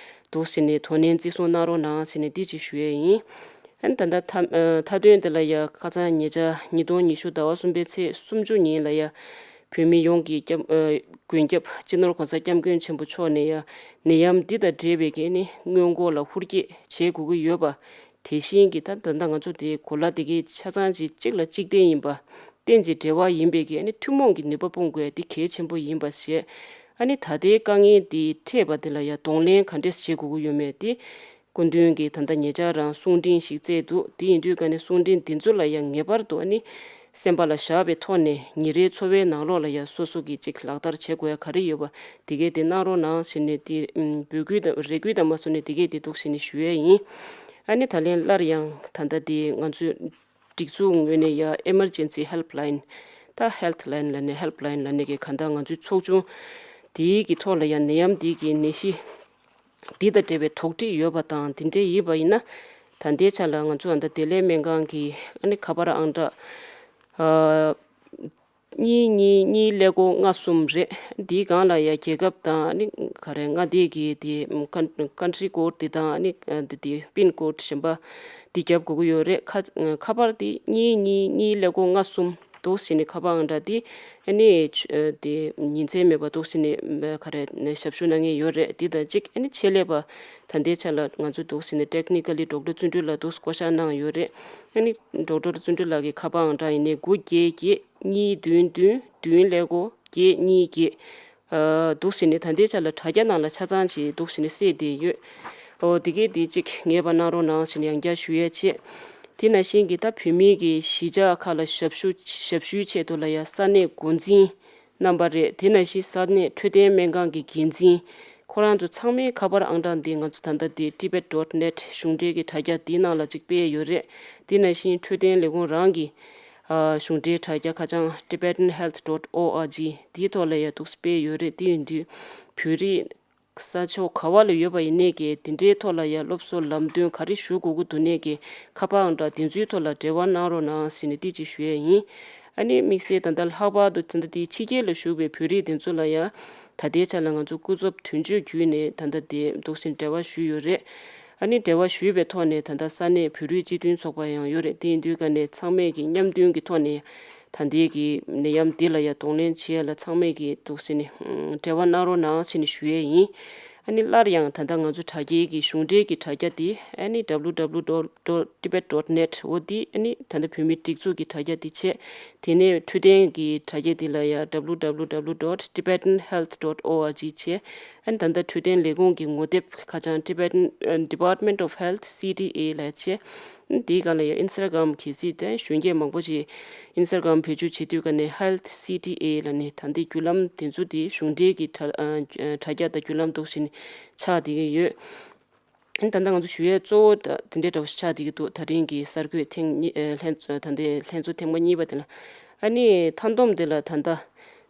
འདུག་ཟེར་ནས་དོ་ནན་བརྩི་སྲུང་གནང་རོགས་གནང་ཟེར་ནས་འདི་ཅིག་ཞུ་ཡས་ཡིན། ཨ་ནི་ད་ལྟ་མཐའ་ཨ་མཐའ་དོན་དེ་ལ་ཡ་ཁ་སང་ཉེ་ཆར་ཉིས་སྟོང་ཉི་ཤུ་ཟླ་བ་གསུམ་པའི་ཚེས་སུམ་ཅུ་ཉིན་ལ་ཡ་བོད་མི་ཡོངས་ཀྱི་སྐྱབས་ཨ་མགོན་སྐྱབས་སྤྱི་ནོར་གོང་ས་སྐྱབས་མགོན་ཆེན་པོ་མཆོག་ནས་ཡ་ནད་ཡམས་འདི་དང་འབྲེལ་བའི་གི་ཨ་ནི་སྔོན་འགོག་ལ་ཧུར་བསྐྱེད་བྱེད་དགོས་ཀྱི་ཡོད་པ། དེ་བཞིན་གྱི་ད་ད་ལྟ་ང་ཚོ་དེ་གོ་ལ་དེ་གའི་ཆ་ཚང་ཅིག་གཅིག་ལ་གཅིག་བརྟེན་ཡིན་པ། རྟེན་ཅིང་འབྲེལ་བ་ཡིན་པའི་གི་ཨ་ནི་ཐུན་མོང་གི་ནུས་པ་སྤུངས་དགོས་དེ་གལ་ཆེན་པོ་ཡིན་པ་ཞེས། ཨ་ནི་ད་ལྟའི་དཀའ་ངལ་དེ་འཕྲད་པ་དེ་ལ་ཡང་གདོང་ལེན་ག་འདྲས་བྱེད་དགོས་ཀྱི་ཡོད་མེད་དེ། སྐུ་མདུན་གྱིས་ད་ལྟ་ཉེ་ཆར་རང་གསུང་འཕྲིན་ཞིག་བསྩལ་འདུག་དེ་ཡིན་དུས་ག་ནས་གསུང་འཕྲིན་དེ་ཚོ་ལ་ཡང་ངེས་པར་དུ་ཨ་ནི་སེམས་པ་ལ་བཞག་པའི་ཐོག་ནས་ཉིན་རེའི་འཚོ་བའི་ནང་ལོགས་ལ་ཡང་སོ་སོ་གིས་ཅིག་ལག་བསྟར་བྱེད་དགོས་ཡ་ག་རེ་ཡོད་པ་དེ་གས་དེ་གནང་རོགས་གནང་ཞེས་ནས་དེ་འབོད་སྐུལ་དང་རེ་སྐུལ་དང་མ་སོང་ནས་དེ་གས་དེ་འདུག་ཞེས་ནས་ཞུ་ཡས་ཡིན། ཨ་ནི་ད་ལན་སླར་ཡང་ད་ལྟ་དེ་ང་ཚོའི་སྒྲིག་འཛུགས་ངོས་ནས་ཡ་ཨེ་མར་ཇེན་སི་ཧེལ་པ་ལ་ཡིན། ད་ཧེལ་ཐི་ལ་ཡིན་ལབ་ནས་ཧེལ་པ་ལ་ཡིན་ལབ་ནས་གི་གང་ལྟར་ང་ཚོའི་ཚོགས་ཆུང་དེའི་གི་ཐོག་ལ་ཡ་ནད་ཡམས་འདི་གི་ནད་གཞི་འདི་དང་འབྲེལ་བའི་དོགས་འདྲི་ཡོད་པ་དང་དེ་འདྲས་ཡིན་པ་ཡིན་ན། ད་ལྟའི་ཆ་ལ་ང་ཚོ་ཨ་ད་བདེ་ལེགས་སྨན་ཁང་གི་ཨ་ནི་ཁ་པར་ཨང་གྲངས་ཨ་ གཉིས་གཉིས་གཉིས་ཀླད་ཀོར་ལྔ་གསུམ་རེད། འདིའི་སྒང་ལ་ཡ་རྒྱལ་ཁབ་དང་ནི་ག་རེ་མངའ་སྡེ་གི་དེ་ཀན་ཀན་ཊི་རི་ཀོཌ་དེ་དང་ནི་དེ་དེ་པིན་ཀོཌ་གཞན་པ་དེ་རྒྱབ་དགོས་ཀྱི་ཡོད་རེད། ཁ་ཁ་པར་དེ་གཉིས་གཉིས་གཉིས་ཀླད་ཀོར་ལྔ་གསུམ་འདུག་སེ་ནི་ཁ་པར་ཨང་གྲངས་དེ་ཨ་ནི་དེ་ཉིན་མཚན་མེད་པ་འདུག་སེ་ནི་ག་རེ་ཞབས་ཞུ་གནང་མཁན་ཡོད་རེད། དེ་དང་གཅིག་ཨ་ནི་ཆེད་ལས་པ་ད་ལྟའི་ཆ་ལ་ང་ཚོ་འདུག་སེ་ནི་ཊེག་ནི་ཀ་ལི་ཌོག་ཊར་བརྩོན་འགྲུས་ལགས་འདུག་སེ་བསྐོ་བཞག་གནང་ཡོད་རེད། ཨ་ནི་ཌོག་ཊར་བརྩོན་འགྲུས་ལགས་ཀྱི་ཁ་པར་ཨང་གྲངས་ཡིན་ནའི་དགུ་བརྒྱད་བརྒྱད་གཉིས་བདུན་བདུན་བདུན་ཀླད་ཀོར་བརྒྱད་གཉིས་བརྒྱད། ཨ་འདུག་སེ་ནི་ད་ལྟའི་ཆ་ལ་དྲ་རྒྱ་ནང་ལ་ཆ་ཚང་ཅིག་འདུག་སེ་ནི་གསལ་བསྡད་ཡོད། ཨོ་དེ་གས་དེ་གཅིག་ངེས་པ་གནང་རོགས་གནང་ཞེས་ནས་ཡང་བསྐྱར་ཞུ་ཡས་བྱས། དེ་ནང་བཞིན་གྱི་ད་བོད་མིའི་གི་གཞིས་ཆགས་ཁག་ལ་ཞབས་ཞུ་ཞབས་ཞུའི་ཆེད་དུ་ལ་ཡ་ས་གནས་འགོ་འཛིན་རྣམ་པ་རེད། དེ་ནང་བཞིན་ས་གནས་འཕྲོད་བསྟེན་སྨན་ཁང་གི་འགན་འཛིན། ཁོ་རང་ཚོ་ཚང་མའི་ཁ་པར་ཨང་གྲངས་འདི་ང་ཚོ་ད་ལྟ་འདི་tibet dot net གཞུང་འབྲེལ་གྱི་དྲ་རྒྱ་འདིའི་ནང་ལ་ཅིག་སྤེལ་ཡོད་རེད། འདི་ནང་བཞིན་འཕྲོད་བསྟེན་ལས་ཁུངས་རང་གི་ཨ་གཞུང་འབྲེལ་དྲ་རྒྱ་ཁ་བྱང་tibetan health dot org འདིའི་ཐོག་ལ་ཡ་འདུག་སྤེལ་ཡོད་རེད། དེ་ཡིན་དུས་བོད་རིགས་ས་ཕྱོགས་ག་བ་ལ་ཡོད་པ་ཡིན་ནའི་གི་དེ་འདྲའི་ཐོག་ལ་ཡ་སློབ་གསོ་ལམ་སྟོན་ག་རེ་ཞུ་དགོས་ཀྱི་འདུག་ནའི་གི་ཁ་པར་ཨང་གྲངས་དེ་ཚོའི་ཐོག་ལ་འབྲེལ་བ་གནང་རོགས་གནང་ཟེར་ནས་འདི་གཅིག་ཞུ་ཡས་ཡིན། ཨ་ནི་དམིགས་བསལ་ད་ལྟ་ལྷག་པར་དུ་ད་ལྟ་དེའི་ཕྱི་རྒྱལ་ལ་བཞུགས་པའི་བོད་རིགས་དེ་ཚོ་ལ་ཡ་ད་ལྟའི་ཆ་ལ་ང་ཚོ་སྐུ་ཚབ་དོན་གཅོད་བརྒྱུད་ནས་ད་ལྟ་དེ་འདུག་སེ་འབྲེལ་བ་ཞུས་ཡོད་རེད། ཨ་ནི་འབྲེལ་བ་ཞུས་པའི་ཐོག་ནས་ད་ལྟ་ས་གནས་བོད་རིགས་སྤྱི་མཐུན་ཚོགས་པ་ཡང་ཡོད་རེད། དེ་ཡིན་དུས་ཀ་ནས་ཚང་མས་ཀྱི་མཉམ་མཐུན་གྱི་ཐོག་ནས་ད་ལྟའི་གི་ནད་ཡམས་འདི་ལ་ཡང་གདོང་ལེན་བྱེད་ཡ་ལ་ཚང་མས་ཀྱི་འདུག་སེ་ནས་འབྲེལ་བ་གནང་རོགས་གནང་ཟེར་ནས་ཞུ་ཡས་ཡིན། ཨ་ནི་སླར་ཡང་ད་ལྟ་ང་ཚོ་དྲ་རྒྱའི་གི་གཞུང་འབྲེལ་གྱི་དྲ་རྒྱ་དེ་ཨ་ནི་www dot tibet dot net འོ་དེ་ཨ་ནི་ད་ལྟ་བོད་མིའི་སྒྲིག་འཛུགས་ཀྱི་དྲ་རྒྱ་དེ་བྱས། དེ་ནས་འཕྲོད་བསྟེན་གྱི་དྲ་རྒྱ་དེ་ལ་ཡང་www dot tibetan health dot org བྱས། ཨ་ནི་ད་ལྟ་འཕྲོད་བསྟེན་ལས་ཁུངས་ཀྱི་ངོ་དེབ་ཁ་བྱང་Tibetan Department of Health C D A ལ་བྱས། དེའི་སྒང་ལ་ཡང་Instagram གལ་སྲིད་དེ་གཞོན་སྐྱེས་མང་པོ་ཞིག་Instagram བེད་སྤྱོད་བྱེད་དུས་ཀ་ནས་Health C D A ལ་ནི་ད་ལྟའི་བརྒྱུད་ལམ་དེ་ཚོ་དེ་གཞུང་འབྲེལ་གྱི་དྲ་ཨ་དྲ་རྒྱ་དང་བརྒྱུད་ལམ་འདུག་བཞིན་ཆགས་བསྡད་ཀྱི་ཡོད། ཨ་ནི་ད་ལྟ་ང་ཚོ་ཞུ་ཡས་གཙོ་བོ་ད་དེ་འདྲའི་འདྲ་བོ་ཞིག་ཆགས་བསྡད་ཀྱི་འདུག་ད་རིང་གི་གསར་འགོད་ཐེངས་གཉིས་ཨ་ལྷན་ད་ལྟའི་ལྷན་ཚོགས་ཐེངས་མ་གཉིས་པ་དེ་ལ། ཨ་ནི་མཐའ་སྡོམ་དེ་ལ་ད་ལྟ་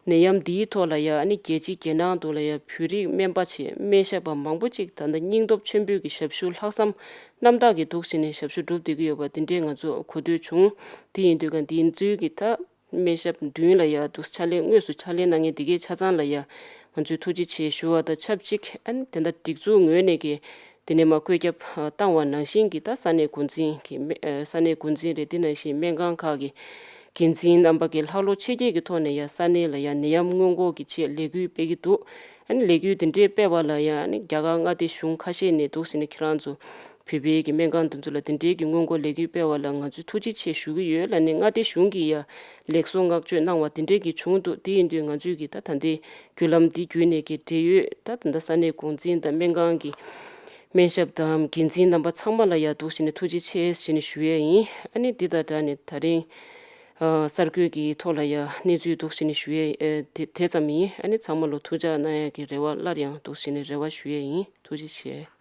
ནད་ཡམས་འདིའི་ཐོག་ལ་ཡ་ཨ་ནི་རྒྱལ་སྤྱི་རྒྱལ་ནང་དུ་ལ་ཡ་བོད་རིགས་སྨན་པ་ཆེ་སྨན་ཞབས་པ་མང་པོ་ཅིག་ད་ལྟ་སྙིང་སྟོབས་ཆེན་པོས་ཀྱི་ཞབས་ཞུ་ལྷག་བསམ་རྣམ་དག་གིས་འདུག་བྱས་ནས་ཞབས་ཞུ་སྒྲུབ་བསྡད་ཀྱི་ཡོད་པ་དེ་འདྲས་ང་ཚོ་གོ་ཐོས་བྱུང་། དེ་ཡིན་དུས་ཀ་འདི་ཚོའི་གི་ད་སྨན་ཞབས་མདུན་ལ་ཡ་འདུག་ཕྱག་ལས་དངོས་སུ་ཕྱག་ལས་གནང་མཁན་འདི་གའི་ཆ་ཚང་ལ་ཡ་ང་ཚོས་ཐུགས་རྗེ་ཆེ་ཞུ་བ་དང་ཆབས་ཅིག་ཨ་ནི་དེ་འདྲ་སྒྲིག་འཛུགས་ངོས་ནས་ཀྱི་དེ་ནས་མ་བཀོད་ཁྱབ་བཏང་བ་ནང་བཞིན་གྱི་ད་ས་གནས་འགོ་འཛིན་གྱི་སྨན་ས་གནས་འགོ་འཛིན་རེད། དེ་ནང་བཞིན་སྨན་ཁང་ཁག་གི་འགན་འཛིན་རྣམ་པ་གི་ལྷག་བློ་ཆེ་བསྐྱེད་ཀྱི་ཐོག་ནས་ཡ་ས་གནས་ལ་ཡ་ནད་ཡམས་སྔོན་འགོག་གི་ཆེད་ལས་འགུལ་སྤེལ་གྱི་འདུག་ཨ་ནི་ལས་འགུལ་དེ་འདྲའི་སྤེལ་བ་ལ་ཡ་ཨ་ནི་རྒྱ་གར་མངའ་སྡེ་གཞུང་ཁ་ཤས་ནས་འདུག་ཟེར་ནས་ཁྱེད་རང་ཚོ་བོད་པའི་གི་སྨན་ཁང་དེ་ཚོ་ལ་དེ་འདྲའི་གི་སྔོན་འགོག་ལས་འགུལ་སྤེལ་བ་ལ་ང་ཚོས་ཐུགས་རྗེ་ཆེ་ཞུ་གི་ཡོད་ལབ་ནས་མངའ་སྡེ་གཞུང་གིས་ཡ་ལེགས་སོ་བསྔགས་བརྗོད་གནང་བ་དེ་འདྲའི་གི་བྱུང་འདུག་དེ་ཡིན་དུས་ང་ཚོས་གི་ད་ད་ལྟའི་བརྒྱུད་ལམ་འདི་བརྒྱུད་ནས་ཀྱི་འབྲེལ་ཡོད་ད་ད་ལྟ་ས་གནས་འགོ་འཛིན་དང་སྨན་ཁང་གི་སྨན་ཞབས་དང་འགན་འཛིན་རྣམ་པ་ཚང་མ་ལ་ཡ་འདུག་ཟེར་ནས་ཐུགས་རྗེ་ཆེ་ཟེར་ནས་ཞུ་ཡས་ཡིན། ཨ་ནི་འདི་དང་སྦྲགས་ནས་ད་རིང་ཨ་གསར་འགོད་ཀྱི་ཐོག་ལ་ཡ་གནས་ཚུལ་འདུག་ཟེར་ནས་ཞུ་ཡས་ཨ་དེ་དེ་ཙམ་ཡིན། ཨ་ནི་ཚང་མ་ལ་ཐུགས་ཅག་གནང་ཡས་ཀྱི་རེ་བ་སླར་ཡང་འདུག་ཟེར་ནས་རེ་བ་ཞུ་ཡས་ཡིན། ཐུགས་རྗེ་ཆེ།